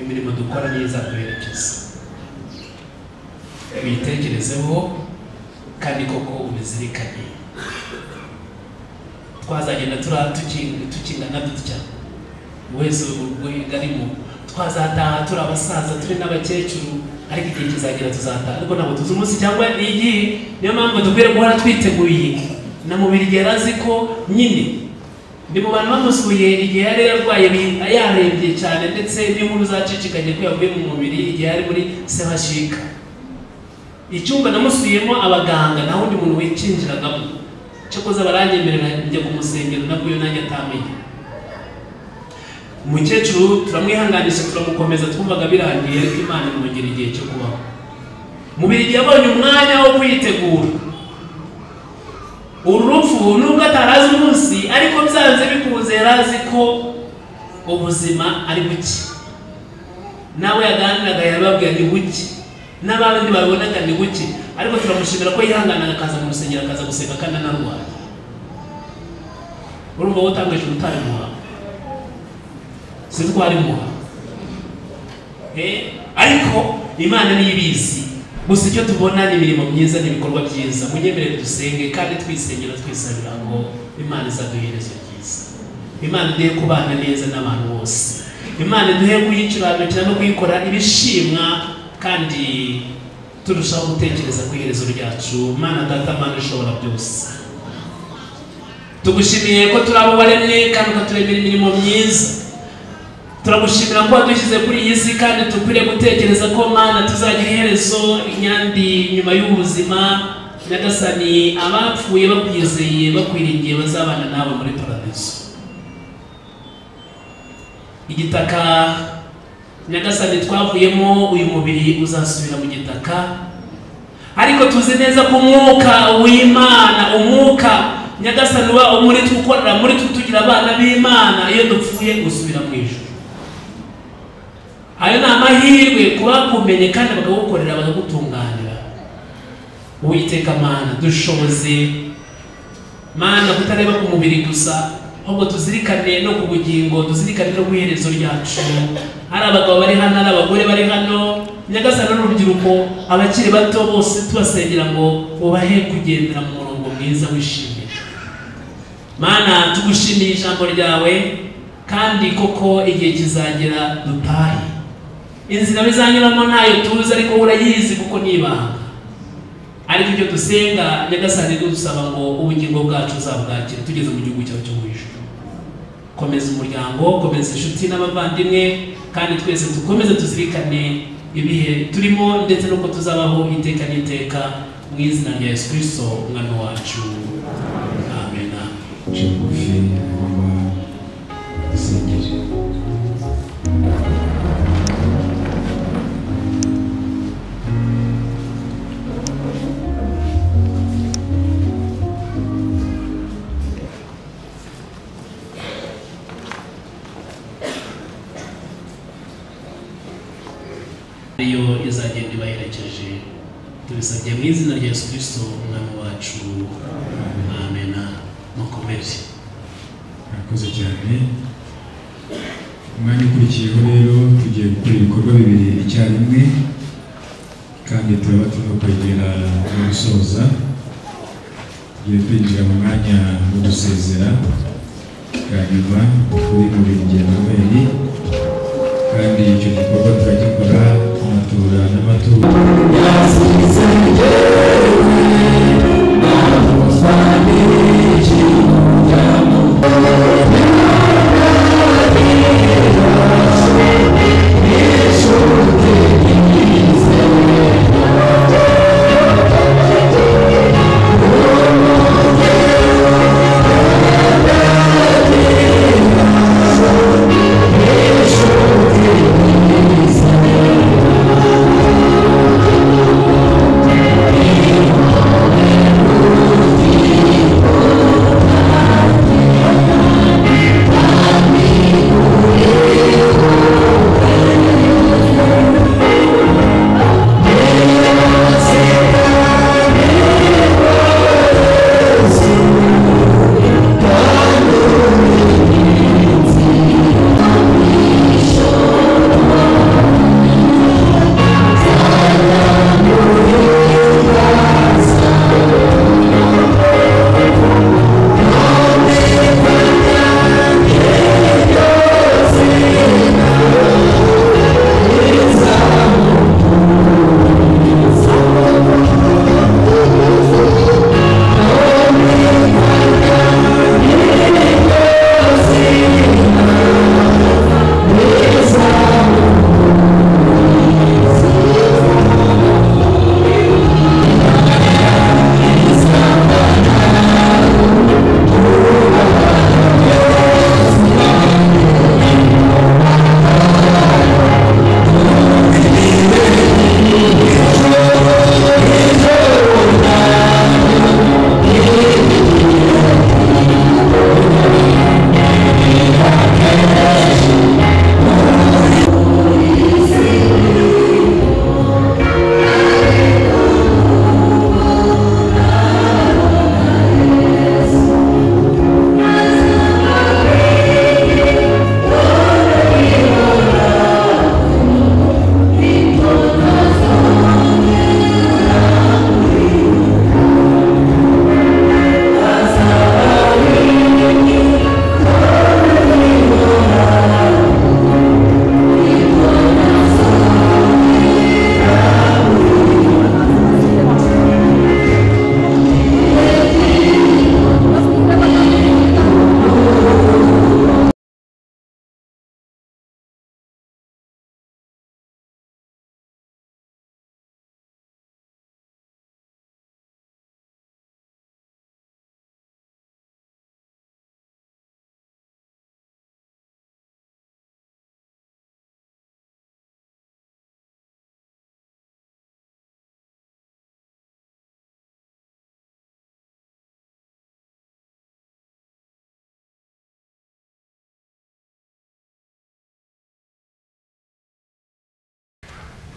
Imirimo dukora niyo izaduherekeza, ubitekerezeho kandi koko ubizirikane. Twazagenda tukingana dutya wese urwego arimo, twazataha turi abasaza turi n'abakecuru, ariko igihe kizagera tuzataha, ariko ntabwo tuzi umunsi cyangwa igihe. Niyo mpamvu dukwiye guhora twiteguye. Na Mubirigi yari azi ko nyine ndi mu bantu bamusuye igihe yari yarwaye yarembye cyane, ndetse n'inkuru zacicikanye ko yavuye mu mubiri igihe yari muri Sebashika. Icyumba namusuyemo abaganga nta wundi muntu wikinjiragamo, cyakoze baranyemerera njya kumusengera nabwo iyo nanjye atamenye. Umukecuru turamwihanganisha turamukomeza, twumvaga birangiye, ariko Imana imwongera igihe cyo kubaho. Mubirigi yabonye umwanya wo kwitegura uru rupfu, nubwo atarazi umunsi, ariko byanze bikunze yari azi ko ubuzima ari buke. Nawe yaganiraga yababwira ni buke, n'abandi babonaga ni buke, ariko turamushimira ko yihanganaga akaza mu rusengero akaza gusenga kandi anarwaye. Urumva wowe utanga ijuru utarimuha, si twarimuha, ariko Imana niyo ibizi. Gusa icyo tubona ni imirimo myiza n'ibikorwa byiza. Munyemerere dusenge kandi twisengera twisabira ngo Imana izaduhereze ryiza, Imana iduhe kubana neza n'abantu bose, Imana iduhe kuyikiranukira no kuyikora ibishimwa, kandi turushaho gutekereza ku iherezo ryacu. Mana Data, Mana ishobora byose, tugushimiye ko turi abo waremye kandi ukaturemera imirimo myiza. Turagushimira ko wadushyize kuri iyi si kandi dukwiriye gutekereza ko Mana tuzagira iherezo inyandi nyuma y'ubuzima. Nyagasani, abapfuye bakwizeye bakwiringiye bazabana nawe muri paradiso. Igitaka Nyagasani twavuyemo, uyu mubiri uzasubira mu gitaka, ariko tuzi neza ko umwuka w'Imana, umwuka Nyagasani uba muri twe ukorera muri twe tugira abana b'Imana, iyo dupfuye usubira mu ijuru. Ayo ni amahirwe kubakumenye kandi bakagukorera bakagutunganira. Uwiteka Mana, dushoboze Mana kutareba ku mubiri gusa, ahubwo tuzirikane no ku bugingo, tuzirikane no ku iherezo ryacu. Ari abagabo bari hano, ari abagore bari hano, Nyagasani n'urubyiruko, abakiri bato bose tubasengera ngo ubahe kugendera mu murongo mwiza wishimye. Mana, tugushimiye ijambo ryawe, kandi koko igihe kizagera dutahe. Inzira bizanyuramo ntayo tuzi, ariko urayizi kuko ni ibanga. Ariko ibyo dusenga Nyagasani dusaba ngo ubugingo bwacu uzabwakire tugeze mu gihugu cyawe cyo mu ijuru. Komeza umuryango, komeza inshuti n'abavandimwe, kandi twese dukomeze tuzirikane ibihe turimo ndetse n'uko tuzabaho iteka n'iteka, mu izina rya Yesu Kristo umwami wacu, amen. Bugufi ngomba dusengere. Iyo izagenda ibaherekeje, tubisabye mu izina rya Yesu Kristo umwami wacu, amen. Mukomere. Murakoze cyane. Umwanya ukurikiyeho rero tugiye gukora ibikorwa bibiri icyarimwe, kandi turaba turimo kwegera no gusoza. Tugiye kwinjira mu mwanya wo gusezera bwa nyuma kuri Murenge Emmanuel, kandi icyo gikorwa turagikora amatura n'amaturo.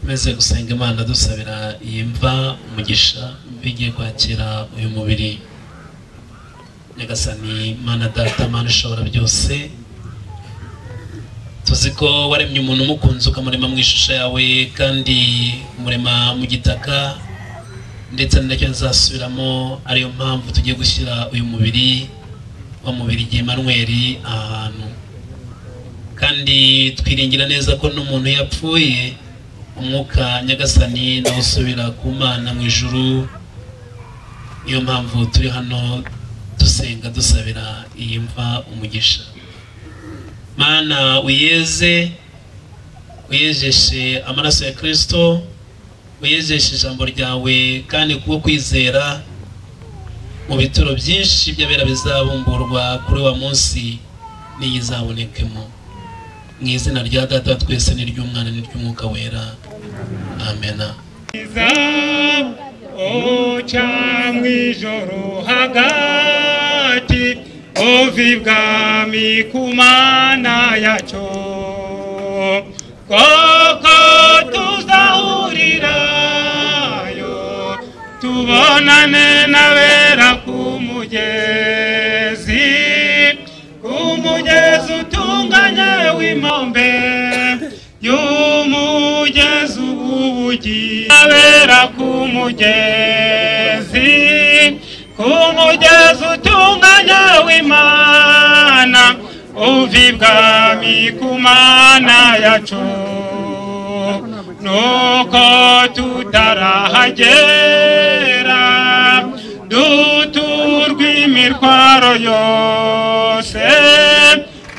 Meze gusenga Imana dusabira iyi mva umugisha bigiye kwakira uyu mubiri. Nyagasani Mana Data, Mana ishobora byose, tuzi ko waremye umuntu umukunzi ukamurema mu ishusho yawe, kandi umurema mu gitaka, ndetse nacyo nzasubiramo. Ariyo mpamvu tugiye gushyira uyu mubiri wa mubiri Emmanuel ahantu, kandi twiringira neza ko n'umuntu yapfuye umwuka Nyagasani nawe usubira ku Mana mu ijuru. Niyo mpamvu turi hano dusenga dusabira iyi mva umugisha. Mana uyeze, uyejeshe amaraso ya Kristo, uyejeshe ijambo ryawe, kandi kubwo kwizera mu bituro byinshi by'abera bizabumburwa kuri wa munsi n'iyizabonekemo. Mu izina rya Data twese n'iry'Umwana n'iry'Umwuka Wera, amena. Oca mw'ijoro hagati, ova ibwami ku Mana yacu, koko tuzahurirayo, tubonane n'abera ku mugezi, ku mugezi utunganye w'impombe y'umugezi w'ubugi, abera ku mugezi, ku mugezi utunganye w'Imana, uva ibwami ku Mana yacu, nuko tutarahagera duturwa imitwaro yose,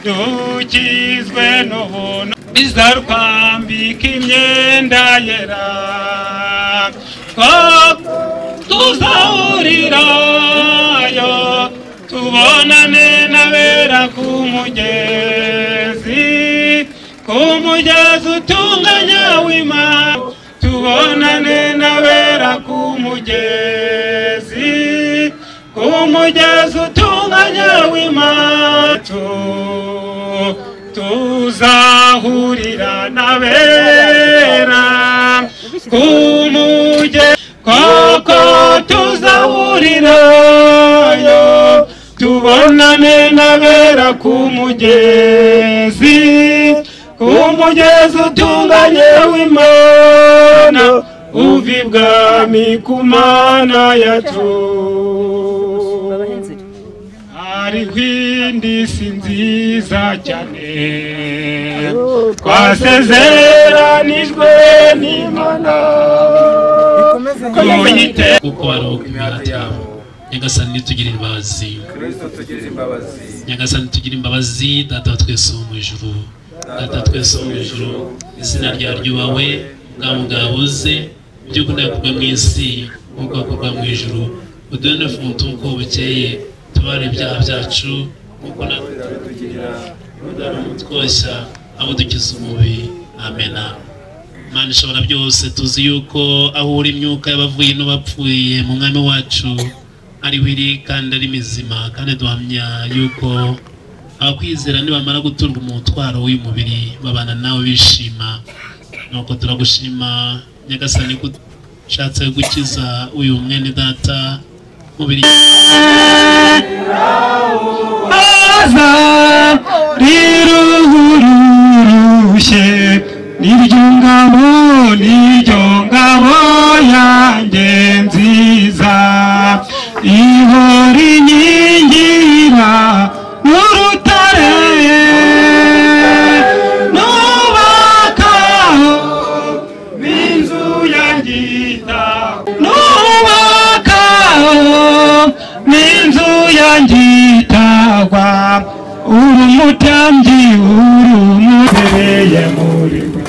dukizwe n'ubuntu bizarwambika imyenda yera, ko tuzahurirayo, tubonane n'abera ku mugezi, ku mugezi utunganye w'Imana, tubonane n'abera ku mugezi, ku mugezi utunganye w'Imana, tuzahurira n'abera ku mugezi, koko tuzahurirayo, tubonane n'abera ku mugezi, ku mugezi utunganye w'Imana, uva ibwami ku Mana yacu. Hariho indi si nziza cyane twasezeranijwe n'Imana, kuko baruhuka imihati yabo. Nyagasani nitugirire imbabazi, Kristo tugirire imbabazi, Nyagasani tugirire imbabazi. Data wa twese wo mu ijuru, Data twese wo mu ijuru, izina ryawe ryubahwe, ubwami bwawe buze, ibyo ukunda bikorwe mu isi nk'uko bikorwa mu ijuru. Uduhe n'ifunguro uko bukeye, tubare ibyaha byacu nk'uko natwe tubitugira, ntudutwoshya abo dukiza umubi. Amena. Mana ishobora byose, tuzi yuko aho uri imyuka y'abavuye n'abapfuye mu Mwami wacu ariho iri kandi ari mizima, kandi duhamya yuko abakwizera nibamara guturwa umutwaro w'uyu mubiri babana nawe bishima. Nuko turagushima Nyagasani ko ushatse gukiza uyu mwene data mubiri. Aza riruhururushye niryo ngabo, niryo ngabo yanjye nziza, ihora inkingira n'urutare, nubakaho n'inzu yanjye itagwa, nubakaho n'inzu yanjye itagwa, uri umutambyi uri umubereye muri we,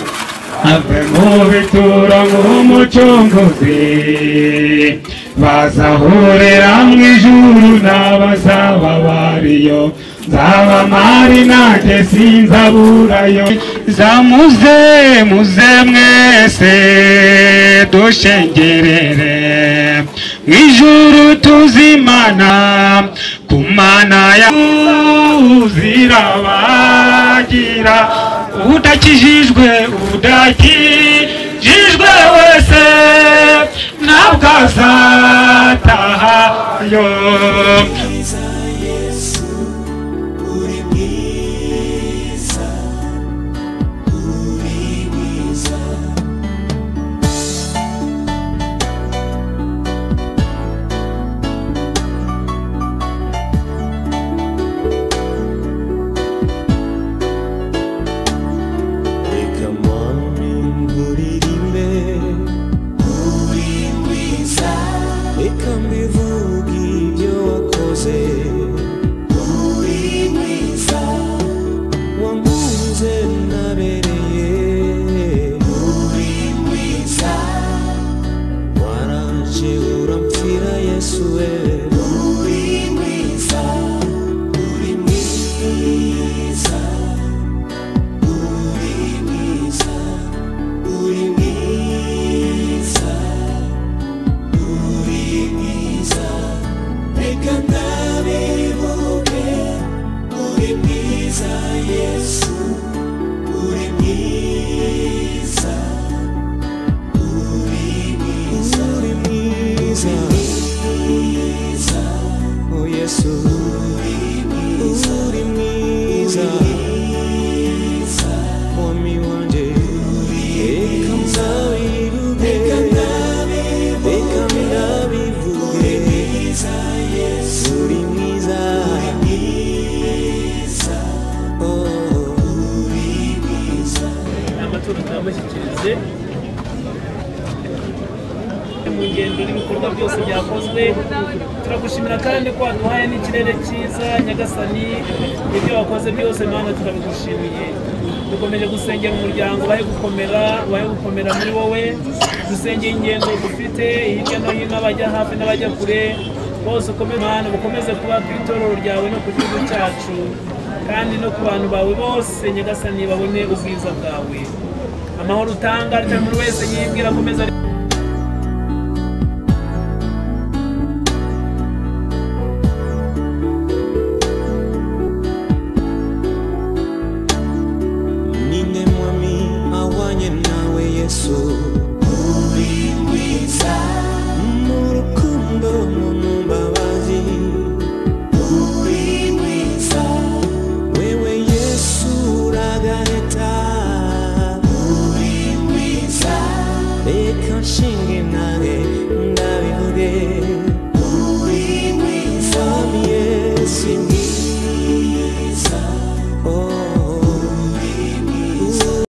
ave mu bituro nk'umucunguzi, bazahurira mu ijuru n'abazaba bariyo, nzaba mari nanjye sinzaburayo. Zamuze muze mwese dushengerere mu ijuru tuzimana, ku Mana ya zirabagira, udakijijwe udakijijwe wese ntabwo azatahayo. Reka mbivuge ibyo wakoze. amaturo tuyamushyikirize. Mu ngendo n'ibikorwa byose byakozwe, turagushimira kandi ko waduhaye n'ikirere cyiza Nyagasani. Ibyo wakoze byose Mana turabigushimiye. Dukomeje gusengera umuryango, bahe gukomera, bahe gukomera muri wowe. Dusengeye ingendo dufite hirya no hino, abajya hafi n'abajya kure bose, ukomeze Mana, ukomeze kuba ku itorero ryawe no ku gihugu cyacu, kandi no ku bantu bawe bose Nyagasani, babone ubwiza bwawe, amahoro utanga. Buri wese yibwira akomeza.